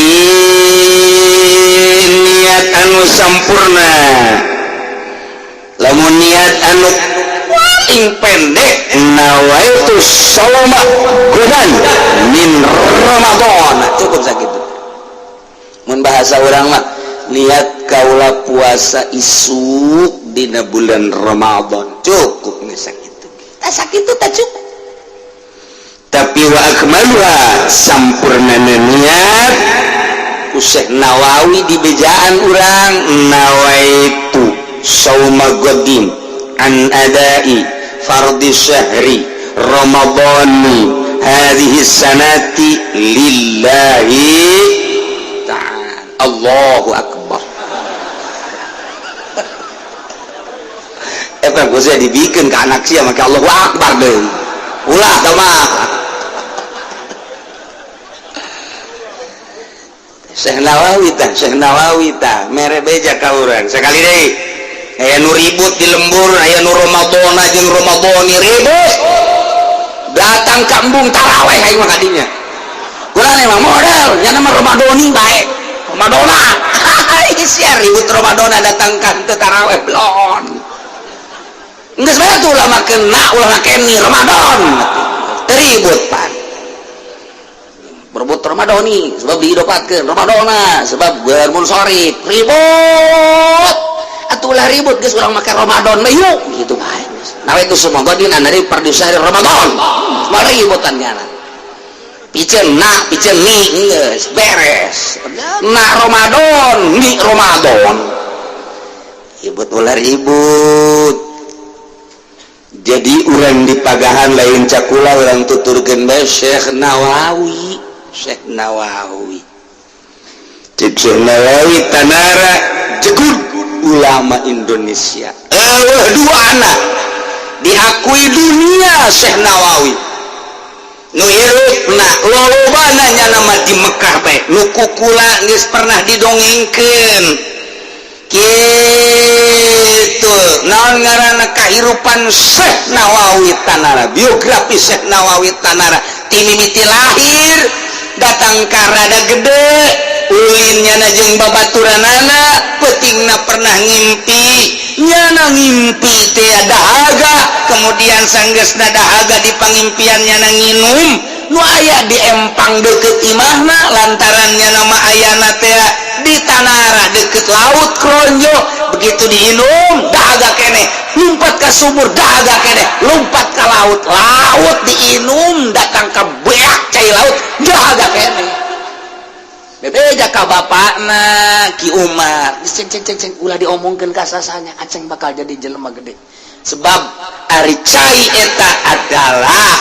niat anu sampurna lamun niat anu paling pendek nawaitu sauma godan min Ramadan cukup sakitu. Mun bahasa urang mah niat kaula puasa isuk dina bulan Ramadan cukup geus sakitu. Tah sakitu tah cukup. Tapi wa akmaluha sampurnana niat ku Syekh Nawawi di bejaan urang nawaitu sauma godin an adai fardhi syahri ramadhani hadhihi sanati lillahi ta'ala. Allahu akbar. Eta geus dibikeun ka anak sia make Allahu akbar deui. Ulah tah mah. Syekh Nawawi tah, Syekh Nawawi tah mere beja ka urang. Sekali deui aya nu ribut di lembur, aya nu Ramadhana jeung Ramadhani ribut. Datang ka embung taraweh aing mah kadinya. Urang emang modal, nya mah Ramadhani bae. Ramadhana. Sia ribut Ramadhana datang ka teu taraweh belon. Geus bae tuh ulah mah kena, ulah mah keni Ramadan. Teu ribut pan. Berebut Ramadhani sebab dihidupatkeun Ramadhana sebab bermunsorif ribut. Atulah ribut geus urang make Ramadan mah yuk gitu bae. Nah itu semoga dina dari fardu syahri Ramadan. Mah ributan nyana. Piceun na, piceun ni geus beres. Na Ramadan, ni Ramadan. Ribut ulah ribut. Jadi urang dipagahan lain cakula urang tuturkeun bae Syekh Nawawi. Syekh Nawawi. Cek Syekh Nawawi tanara jegur ulama Indonesia. Eueuh dua anak diakui dunia Syekh Nawawi. Nu hirupna lolobana nyana mah di Mekah bae. Nu kukula geus pernah didongengkeun. Kitu naon ngaranna kahirupan Syekh Nawawi tanara, biografi Syekh Nawawi tanara ti mimiti lahir datang ka rada gede ulin nyana jeung babaturanana peutingna pernah ngimpi nyana ngimpi teh dahaga kemudian sanggeusna dahaga di pangimpian nyana nginum nu aya di empang deukeut imahna lantaran nyana mah ayana teh di tanara deukeut laut Kronjo begitu diinum dahaga keneh lumpat Lompat ke sumur, dahaga keneh. Lompat ke laut, laut diinum, datang ke beak cai laut, dahaga keneh. Bebeja ka bapakna Ki Umar, ceng ceng ceng ceng, ulah diomongkeun ka sasanya, Aceng bakal jadi jelema gede. Sebab ari cai eta adalah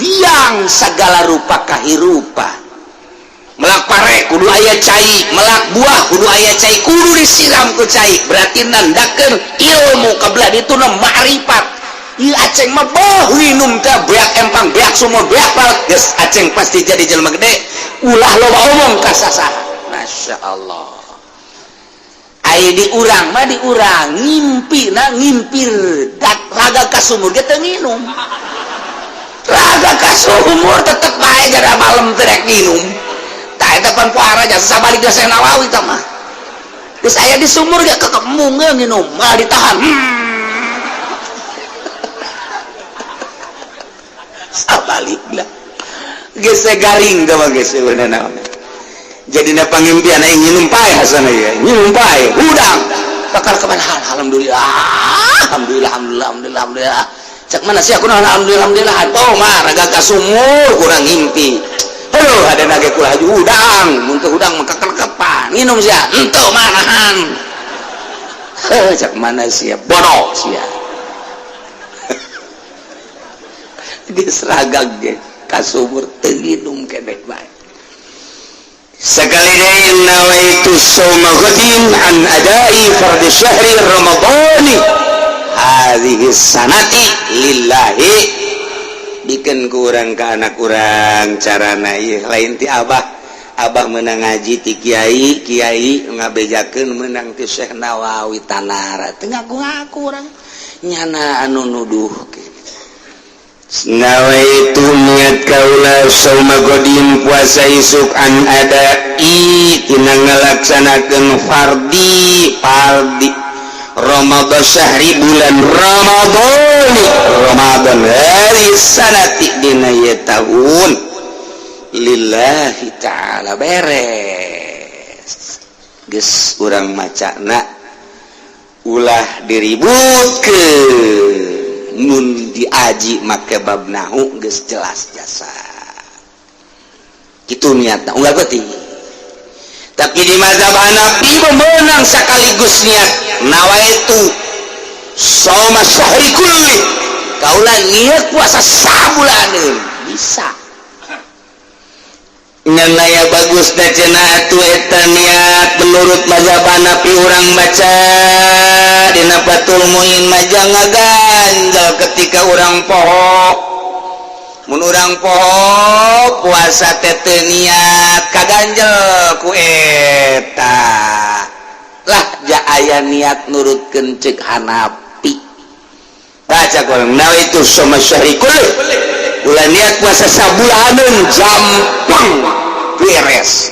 biang segala rupa kahirupan. Melak pare kudu aya cai, melak buah kudu aya cai, kudu disiram ku cai, berarti nandakeun ilmu kabelah itu ma'rifat. Ieu Aceng mah boh minum teh beak empang, beak sumur, beak laut, geus Aceng pasti jadi jelema gede. Ulah loba omong ka sasaha. Masya Allah. Ai di urang mah, di urang ngimpi na ngimpir dat raga ka sumur ge teu nginum. Raga ka sumur tetep bae gara malam teh rek nginum. Tah, eta pan puara jasa sabalik Syekh Nawawi tah mah. Geus aya di sumur ge kekemung nginum, mah ditahan. Sabalikna. Geus garing teh mah, geus bener naon. Jadi na pangimpian aing nginum pae hasana ieu. Nginum pae, hudang. Bakal kemana? Alhamdulillah. Alhamdulillah, alhamdulillah, alhamdulillah, alhamdulillah. Cek mana sih aku? Alhamdulillah, alhamdulillah. Atuh mah raga ka sumur kurang ngimpi. Aduh, ada nage kula haju hudang, mun teu hudang mah kekelkepan. Nginum sia, henteu mah nahan. Heuh, cek mana sia? Bodoh sia. Geus ragag ge ka sumur teu nginum keneh bae. Sekali deui, nawaitu shauma ghadin an adai fardhi syahri ramadhani hadhihi sanati lillahi. Bikin kurang ke anak kurang carana ieu lain ti abah. Abah menang ngaji ti kiai, kiai ngabejakeun menang ti Syekh Nawawi Tanara, teu ngaku-ngaku urang nyana anu nuduh. Nawaitu, niat kaula, sauma ghadin, puasa isuk, an adai, tina ngalaksanakeun, fardi fardi, Ramadan syahri, bulan Ramadan, Ramadan, hari sanati, dina ieu tahun, lillahi ta'ala. Beres, geus urang macana ulah diributkeun. Mun diaji make bab nahu geus jelas jasa kitu niatna unggal peuting. Tapi di mazhab Hanafi memenang sekaligus niat nawaitu shauma syahri kulli, kaula niat puasa sabulaneun bisa. Ngan aya bagus da cenah atuh eta niat menurut mazhab Hanafi. Urang baca dina Fathul Muin mah ngaganjal ketika urang poho. Mun urang poho puasa teh teu niat, kaganjel ku eta lah ja aya niat nurutkeun ceuk Hanafi. Baca korang nawaitu shauma syahri kulli, ulah niat puasa sabulaneun, jampang beres.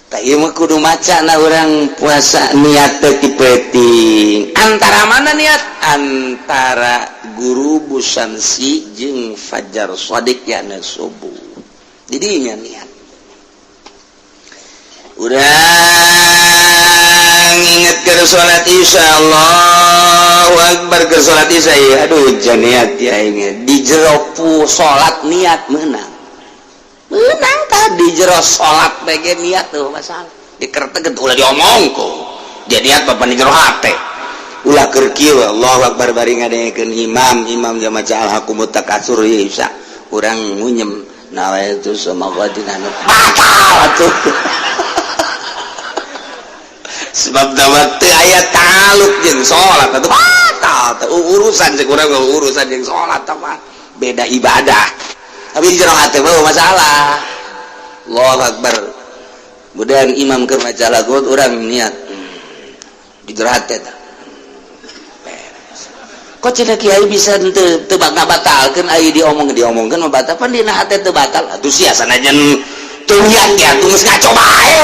Tak, ieu mah kudu maca na urang puasa niat teh ti peuting. Antara mana niat? Antara ghurubu syamsi jeung fajar shadiq, yakni subuh. Jadinya niat urang inget ke salat Isya, Allahu Akbar ke salat Isya ya, aduh jan niat ya inget di jero salat niat menang menang tadi jero salat bagian niat tuh masalah dikerteget ulah diomong kok dia niat bapak di jero hate. Ulah keur kieu, Allahu Akbar, bari ngadengekeun imam, imam jama maca alhaqumut takatsur ya Isya, urang ngunyem nawaitu shauma ghadin anu batal atuh, sebab dawat teu aya taluk jeung salat atuh batal teu urusan cek urang, urusan jeung salat mah beda ibadah. Tapi di jero hate mah masalah. Allahu Akbar, kemudian imam keur maca lagu, urang niat di jero hate tah beres. Kok cenah kiai bisa teu teu ngabatalkeun? Ai diomong diomongkeun mah batal, pan dina hate teu batal atuh. Sia sanajan teu niat ge atuh geus ngaco bae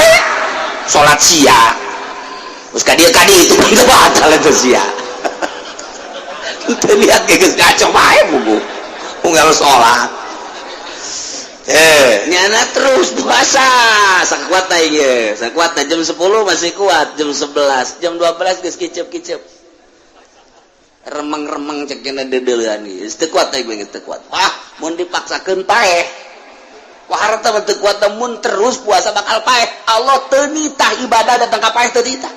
salat sia. Geus ka dieu ka dieu itu pun teu batal atuh sia. Teu niat ge geus ngaco bae bubu unggal salat. Eh, nyana terus puasa sakuat ieu, sakuat. Jam 10 masih kuat, jam 11, jam 12 geus kicep-kicep. Remeng-remeng cek cenah deudeuleun geus teu kuat teh geus teu kuat. Wah, mun dipaksakeun paeh. Wah, harta mah teu kuat mun terus puasa bakal paeh. Allah teu nitah ibadah datang ka paeh teu nitah.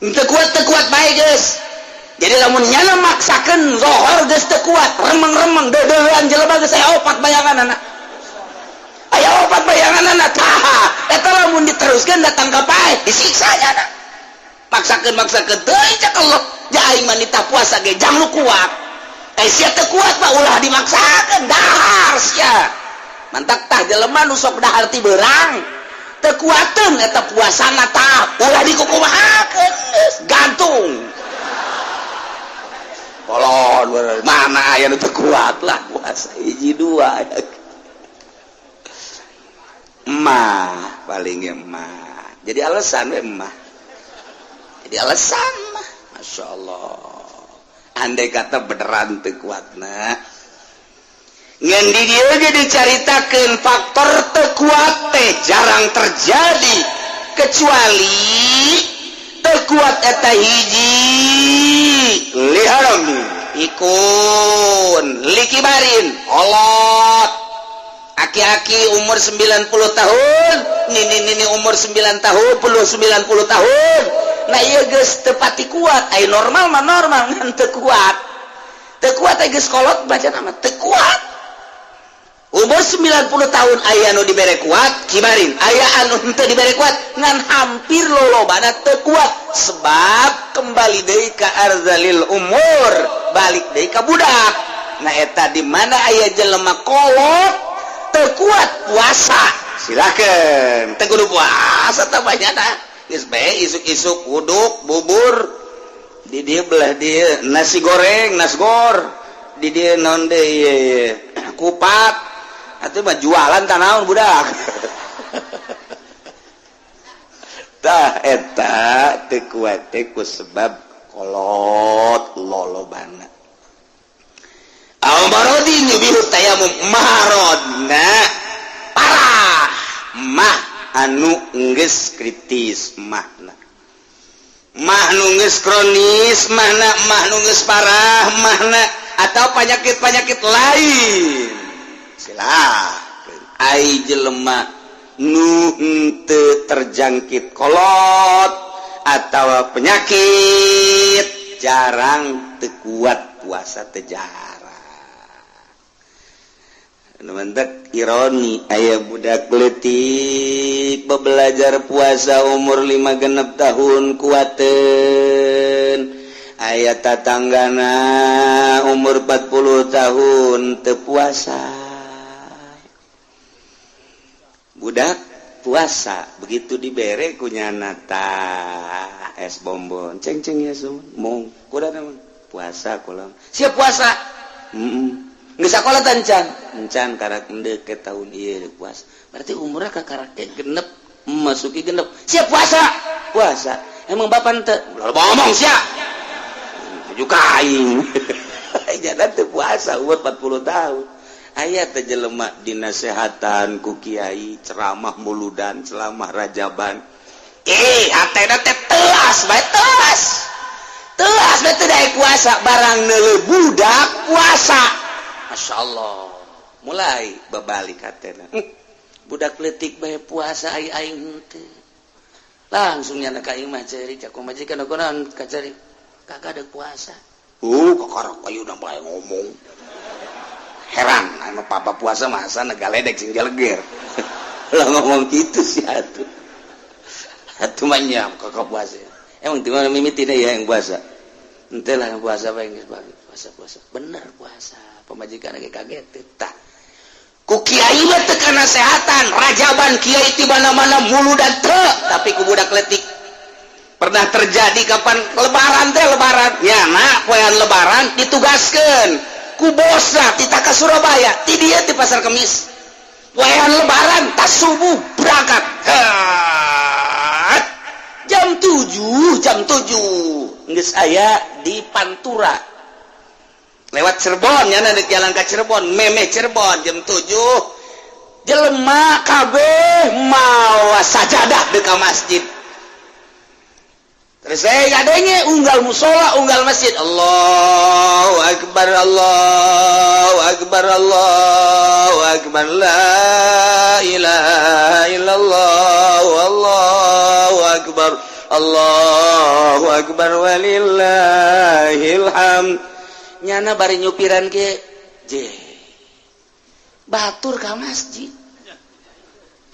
Teu kuat bae geus. Jadi lamun nyana maksakeun zohor geus teu kuat, remeng-remeng deudeuleun jelema geus aya opat bayanganana. Aya opat bayanganana tah. Eta lamun diteruskeun datang ka paeh, disiksa nyana. Maksakeun teu cek Allah. Ja aing mah nitah puasa ge jang nu kuat. Eh sia teu kuat mah ulah dimaksakeun dahar sia. Mantak tah jelema nu sok dahar ti beurang. Teu kuateun eta puasana tah, ulah dikukumahakeun geus gantung. Kolon mana aya nu teu kuat lah puasa hiji dua. Emah paling emah. Jadi alasan we emah. Jadi alasan mah. Masya Allah. Andai kata beneran teu kuatna. Ngan di dieu ge dicaritakeun faktor teu kuat teh jarang terjadi kecuali teu kuat eta hiji liharam ikun likibarin kolot aki-aki umur 90 tahun nini-nini umur 9 tahun puluh 90 tahun. Nah ieu geus teu pati kuat, ai normal mah normal ngan teu kuat. Teu kuat ai geus kolot baca nama teu kuat. Umur 90 tahun aya nu dibere kuat kibarin, aya anu henteu dibere kuat ngan hampir lolobana teu kuat sebab kembali deui ka arzalil umur, balik deui ka budak. Nah eta di mana aya jelema kolot teu kuat puasa, silakan teu kudu puasa tah banyana. Geus bae isuk-isuk uduk bubur di dieu belah dieu nasi goreng, nasgor di dieu naon deui kupat. Atuh mah jualan tah naon budak. Tah eta teu kuat teh ku sebab kolot lolobana. Aw maradin yubihu tayamum maradna parah mah anu geus kritis mahna. Mah nu geus kronis mahna, mah nu geus parah mahna atau penyakit-penyakit lain. Silakan ai jelema nu henteu terjangkit kolot atau penyakit jarang teu kuat puasa teh jarang. Nu mentek ironi aya budak leutik belajar puasa umur 5 genep tahun kuateun, aya tatanggana umur 40 tahun teu puasa. Budak puasa begitu dibere ku nyana tah es bonbon ceng-ceng ya sun mong kuda naon puasa kula siap puasa geus sakola teh encan encan karak endek ke tahun ieu puasa berarti umurna kakarak genep masuki genep siap puasa puasa emang bapak henteu ulah ngomong sia juga aing jangan teu puasa umur 40 tahun. Aya teh jelema dinasehatan ku kiai ceramah muludan ceramah rajaban hatena teh telas bae telas telas bae teu daek puasa barang neuleuh budak puasa masyaallah mulai babalik hatena budak leutik bae puasa ai aing henteu langsung nyana ka imah ceri cak majikan kunaon ka ceri kagak deuk puasa kakarak ayeuna bae ngomong heran anu papa puasa masa negaledek sing jaleger lah ngomong gitu sih atuh atuh mah nya kakak puasa emang di mana mimitina ya yang puasa henteu lah yang puasa bae geus puasa puasa bener puasa pamajikan ge kaget tah ku kiai mah teu kanasehatan rajaban kiai ti mana-mana muludan teu tapi ku budak leutik pernah terjadi kapan lebaran teh lebaran nyana poean lebaran ditugaskeun ku bosna tita ka Surabaya ti dieu ti Pasar Kemis poean lebaran tas subuh berangkat jam 7 jam 7 geus aya di Pantura lewat Cirebon nyana dek jalan ka Cirebon memeh Cirebon jam 7 jelema kabeh mawa sajadah deuk ka masjid. Terus saya ngadenge unggal musola, unggal masjid, Allahu akbar, Allahu akbar, Allahu akbar, la ilaha illallah, Allahu akbar, Allahu akbar, walillahil hamd. Nyana bari nyupiran ke je batur ka masjid,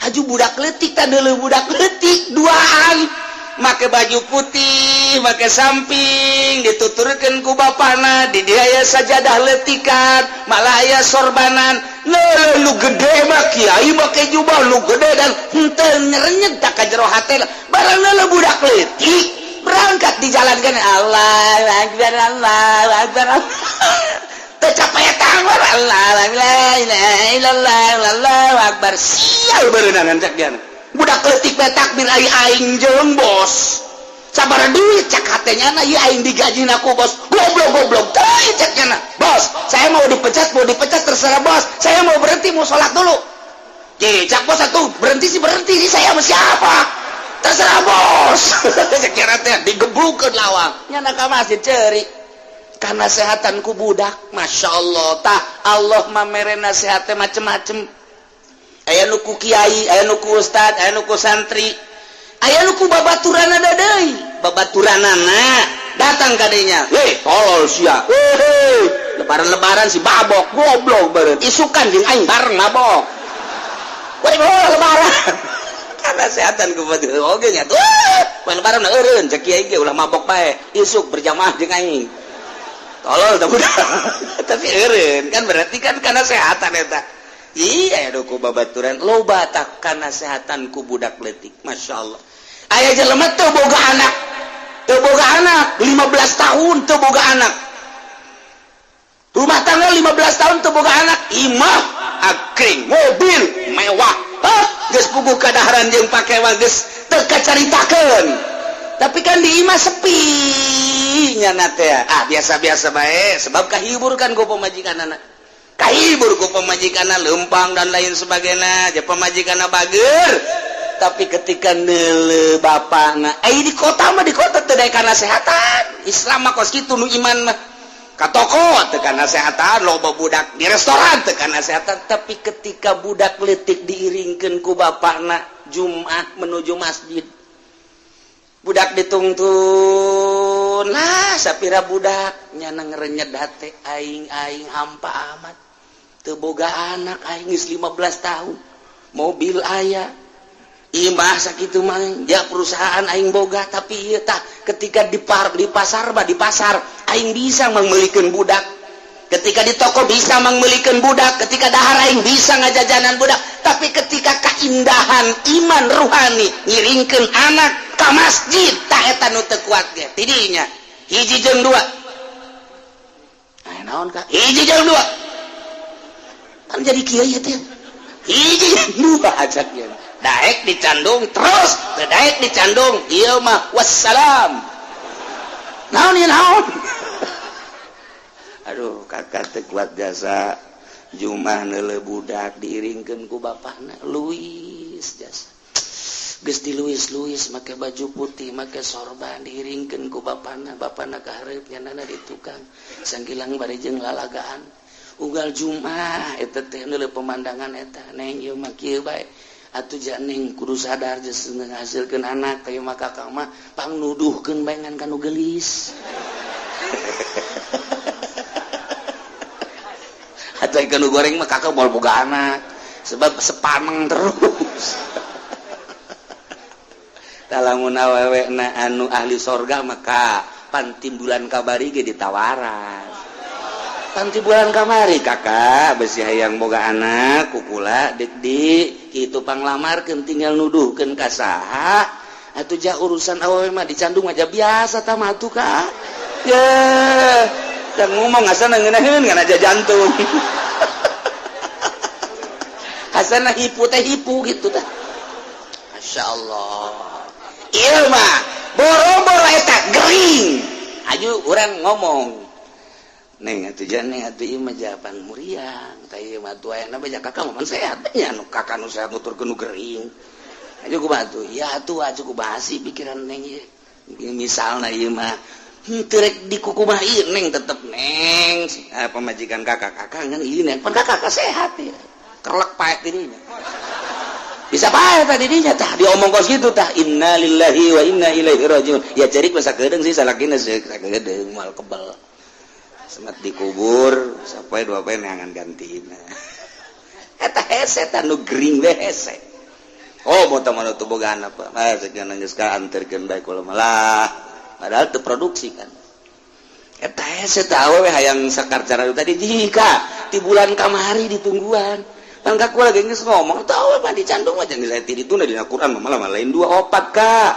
haju budak leutik, tah deuleu budak leutik duaan, make baju putih, make samping, dituturkeun ku bapana. Di dia aya sajadah leutikan, malah aya sorbanan. Leuh, lu gede mah kiai make jubah lu gede dan henteu nyerenyeg tak ka jero hate. Barang leuh budak leutik berangkat di jalan kan, Allah akbar, Allah akbar, tercapai tangan, Allah la ilaha illallah, Allahu akbar. Sial berenangan cak dia, budak leutik bae takbir, ai aing jeung bos sabar duit cak hatenya na, ieu aing digaji ku bos, goblok goblok teuing cak nya. Bos, saya mau dipecat, mau dipecat terserah bos, saya mau berhenti, mau sholat dulu. Je, cak bos, satu berhenti sih, berhenti sih, saya sama siapa terserah bos. Cak nya teh digebrukeun lawang, nya ka masjid cerik karena sehatan ku budak. Masya Allah, tah Allah mamere nasihatnya macem-macem. Aya nu ku kiai, aya nu ku ustad, aya nu ku santri, aya nu ku babaturanana deui. Babaturanana datang kadinya, "Weh, tolol sia, weh, lebaran-lebaran si babok, goblok beureun, isukan jeung aing bareng mabok." Weh, lebaran karena sehatan ku batur oge nya tuh. "Weh, lebaran eureun," cek kiai ge, "ulah mabok bae, isuk berjamaah jeung aing." Tolol tah budak, tapi eureun kan, berarti kan karena sehatan eta. Iya, ku babaturan loba tak karena sehatan ku budak leutik. Masya Allah, aya jelema teu boga anak, teu boga anak 15 tahun, teu boga anak, rumah tangga 15 tahun teu boga anak, imah akring, mobil mewah. Hah, geus puguh kadaharan jeung pake geus teu kacaritakeun, tapi kan di imah sepi nya teh. Ah, biasa-biasa bae, sebab kahibur kan ku pamajikan anak, kahibur ku pamajikan lempang dan lain sebagainya aja, pamajikan bager. Tapi ketika neuleuh bapakna, eh, di kota mah, di kota teu karena sehatan Islam mah kos kitu. Nu iman mah ka toko teu kana sehatan, loba budak di restoran teu kana sehatan. Tapi ketika budak leutik diiringkeun ku bapakna Jumat menuju masjid, budak ditungtun lah sapira budak, nyana ngerenyet hate, "Aing, aing hampa amat, teu boga anak aing geus 15 tahun, mobil aya, imah sakitu mah ya, perusahaan aing boga." Tapi ieu tah ketika di pasar mah, di pasar aing bisa mangmeulikeun budak, ketika di toko bisa mangmeulikeun budak, ketika dahar aing bisa ngajajanan budak. Tapi ketika keindahan iman ruhani ngiringkeun anak ka masjid, tah eta nu teu kuat ge tidinya. Hiji jeung dua. Aya naon ka hiji jeung dua kan jadi kieu teh? Hiji jeung dua ajak ya, daek dicandung terus, teu daek dicandung ieu mah wassalam. Naon ieu, naon? Aduh, kakak teu kuat jasa. Jumah neuleuh budak diiringkeun ku bapakna, Luis jasa geus di Luis Luis, make baju putih, make sorban, diiringkeun ku bapakna, bapakna ka hareup, nyanana di tukang sanggilang bari jeung lalagaan. Unggal Jumat eta teh neuleuh pemandangan eta, "Neng, ieu mah kieu bae atuh ja, neng kudu sadar geus ngahasilkeun anak teh mah. Kakak mah pangnuduhkeun bae ngan kanu geulis atau ikan goreng mah kakak moal boga anak, sebab sepaneng terus." Lamun awewe na anu ahli sorga, maka panti bulan kabari ge ditawaran. Panti bulan kamari, "Kakak besi hayang boga anak kukula dik di kitu, panglamarkeun, tinggal nuduhkeun ka saha atuh ja. Urusan awewe mah dicandung aja biasa tah mah atuh, Kak." Ya dan ngomong asana ngeunaheun ngan aja jantung, asana hipu teh hipu gitu tah. Masya Allah, ieu mah boro-boro eta gering, aju urang ngomong, "Neng, atuh ja, neng, atuh ieu mah jawaban muriang tah ieu mah atuh aya baca kakak mah sehat nya, nu kakak nu sehat nuturkeun nu gering. Aju kumaha tuh ya atuh, aju kumaha sih pikiran neng ieu?" Misalna ieu mah henteu rek dikukumah ieu neng tetep neng pamajikan kakak-kakak ngan ieu neng pan kakak sehat ya. Kerlek paek dirinya. Bisa pae tadi dinya tah diomong kos kitu tah innalillahi wa inna ilaihi rajiun. Ya cerik masa kedeung sih salakina sakedeung moal kebel. Semat dikubur sampai dua poe neangan gantina. Eta hese tah nu gering we hese. Oh mau teman itu boga apa? Ah sekian geus ka anterkeun bae kula malah. Padahal teu produksi kan. Eta hese tah awewe hayang sakarcara tadi jika ti bulan kamari ditungguan. Pan ka kula ge geus ngomong tah awewe mah dicandung mah jangan ti dituna dina Quran mah malah lain 2 4 ka.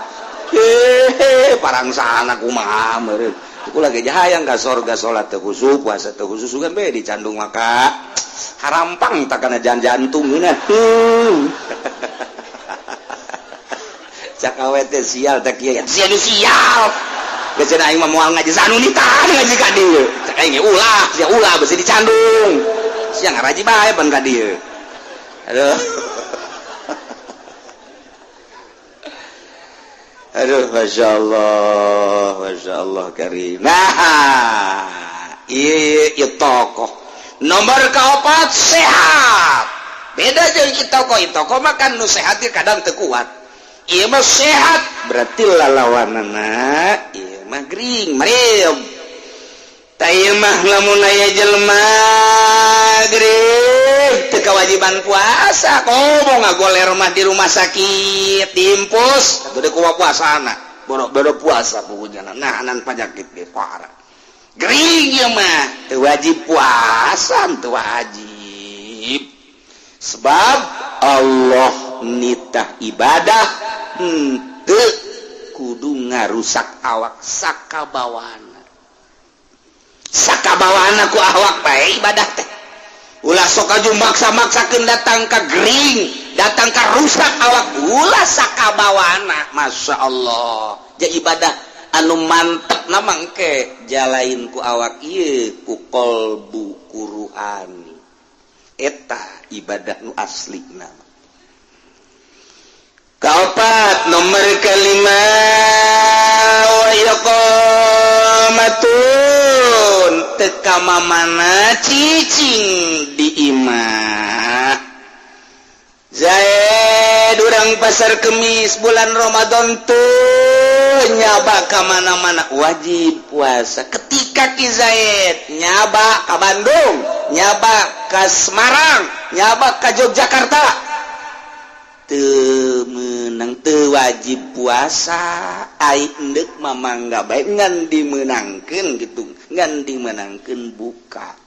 Hehe parangsana kumaha meureun. Kula ge hayang ka sorga salat teu khusyuk puasa teu khusyuk sugan bae dicandung maka harampang tak kana jantung geunah. Cak awe teh sial teh kieu sia nu sial. Geus cenah aing mah moal ngaji sanu nitahan ngaji ka dieu. Cak aing ge ulah sia ulah beusi dicandung. Sia ngaraji bae pan ka dieu. Aduh. Aduh, Masya Allah karim. Nah, iya tokoh. Nomor keempat sehat. Beda jeung tokoh, tokoh mah kan nu sehat kadang teu kuat. Ieu mah sehat berarti lalawanana ieu mah gering, marium. Tah ieu mah lamun aya jelema gering teu kewajiban puasa, komo ngagoler mah di rumah sakit diimpus atuh deui kumaha puasana. Boro-boro puasa pugunyana nahanan panyakit ge parah. Gering ieu mah teu wajib puasa, teu wajib. Sebab Allah nitah ibadah henteu kudu ngarusak awak sakabawana. Sakabawana ku awak bae ibadah teh. Ulah sok aju maksa-maksakeun datang ka gering, datang ka rusak awak ulah sakabawana. Masya Allah. Ja ibadah anu mantep na mangke jalain ku awak ieu ku qalbu ku ruhani. Eta ibadah nu asli nama. Kaopat nomor kelima wa iqamatun teu mamana cicing di imah. Zaid urang pasar Kemis bulan Ramadan tuh nyaba ka mana-mana wajib puasa. Ketika Ki Zaid nyaba ka Bandung, nyaba ka Semarang, nyaba ka Yogyakarta, teu meunang teu wajib puasa. Ai endek mamangga bae ngan dimeunangkeun gitu, ngan dimeunangkeun buka.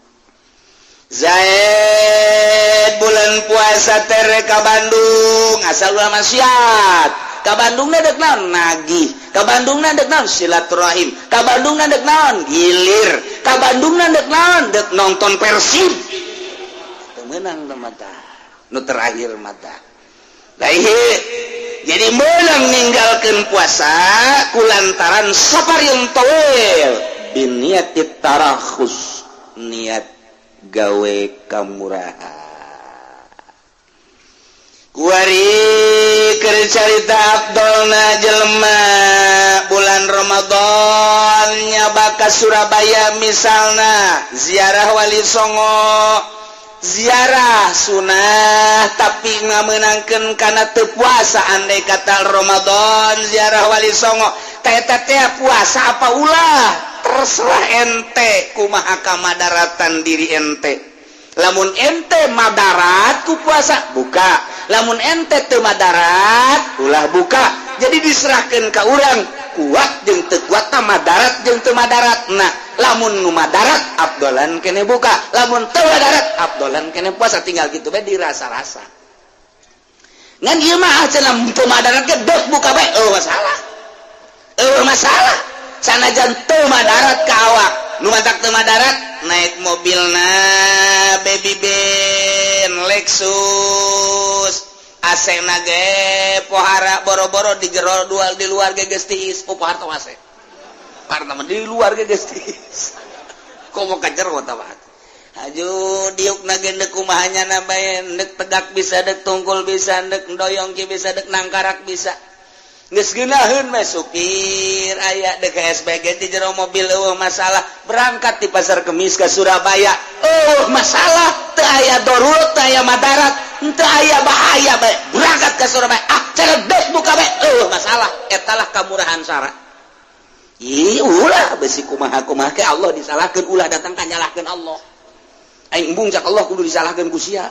Zaid bulan puasa tere ka Bandung asal ulah maksiat. Ka Bandung na dek naon nagih, ka Bandung na dek naon silaturahim, ka Bandung na dek naon gilir, ka Bandung na dek naon dek nonton Persib. Teu meunang teh mata nu terakhir mata. Jadi meunang ninggalkeun puasa kulantaran safar yang tawil biniati tarakhus, niat gawe kamurahan. Kuari keur carita Abdulna jelema bulan Ramadan nyaba ka Surabaya misalna ziarah Wali Songo, ziarah sunah tapi ngamenangkeun kana teu puasa. Andai kata Ramadan ziarah Wali Songo eta teh puasa apa ulah terserah ente kumaha kamadaratan diri ente. Lamun ente madarat ku puasa buka, lamun ente teu madarat ulah buka. Jadi diserahkeun ka urang kuat jeung teu kuat, madarat jeung teu madarat. Nah lamun nu madarat abdolan kene buka, lamun teu madarat abdolan kene puasa, tinggal gitu bae dirasa-rasa. Ngan ieu mah cenah teu madarat ge dek buka bae eueuh masalah. Eueuh masalah. Sanajan teu madarat ka awak, nu matak teu madarat naik mobilna Baby Ben Lexus AC na ge pohara boro-boro di jero dual di luar ge geus tiis. Oh pohara teh AC. Karena di luar ge geus tiis. Komo ka jero tah mah. Aju diuk na ge deuk kumaha nya bae, deuk tegak bisa, deuk tungkul bisa, deuk doyong ge bisa, deuk nangkarak bisa. Geus geunaheun mah supir aya dek SPG di jero mobil, euweuh masalah. Berangkat di Pasar Kemis ke Surabaya, euweuh masalah, teu aya darurat, teu aya madarat, teu aya bahaya bae. Berangkat ke Surabaya, ah, cerdas buka bae, euweuh masalah. Etalah kamurahan sara. Ih, ulah besi kumaha kumaha ke Allah disalahkeun, ulah datang ka nyalahkeun Allah. Aing embung cak Allah kudu disalahkeun ku sia.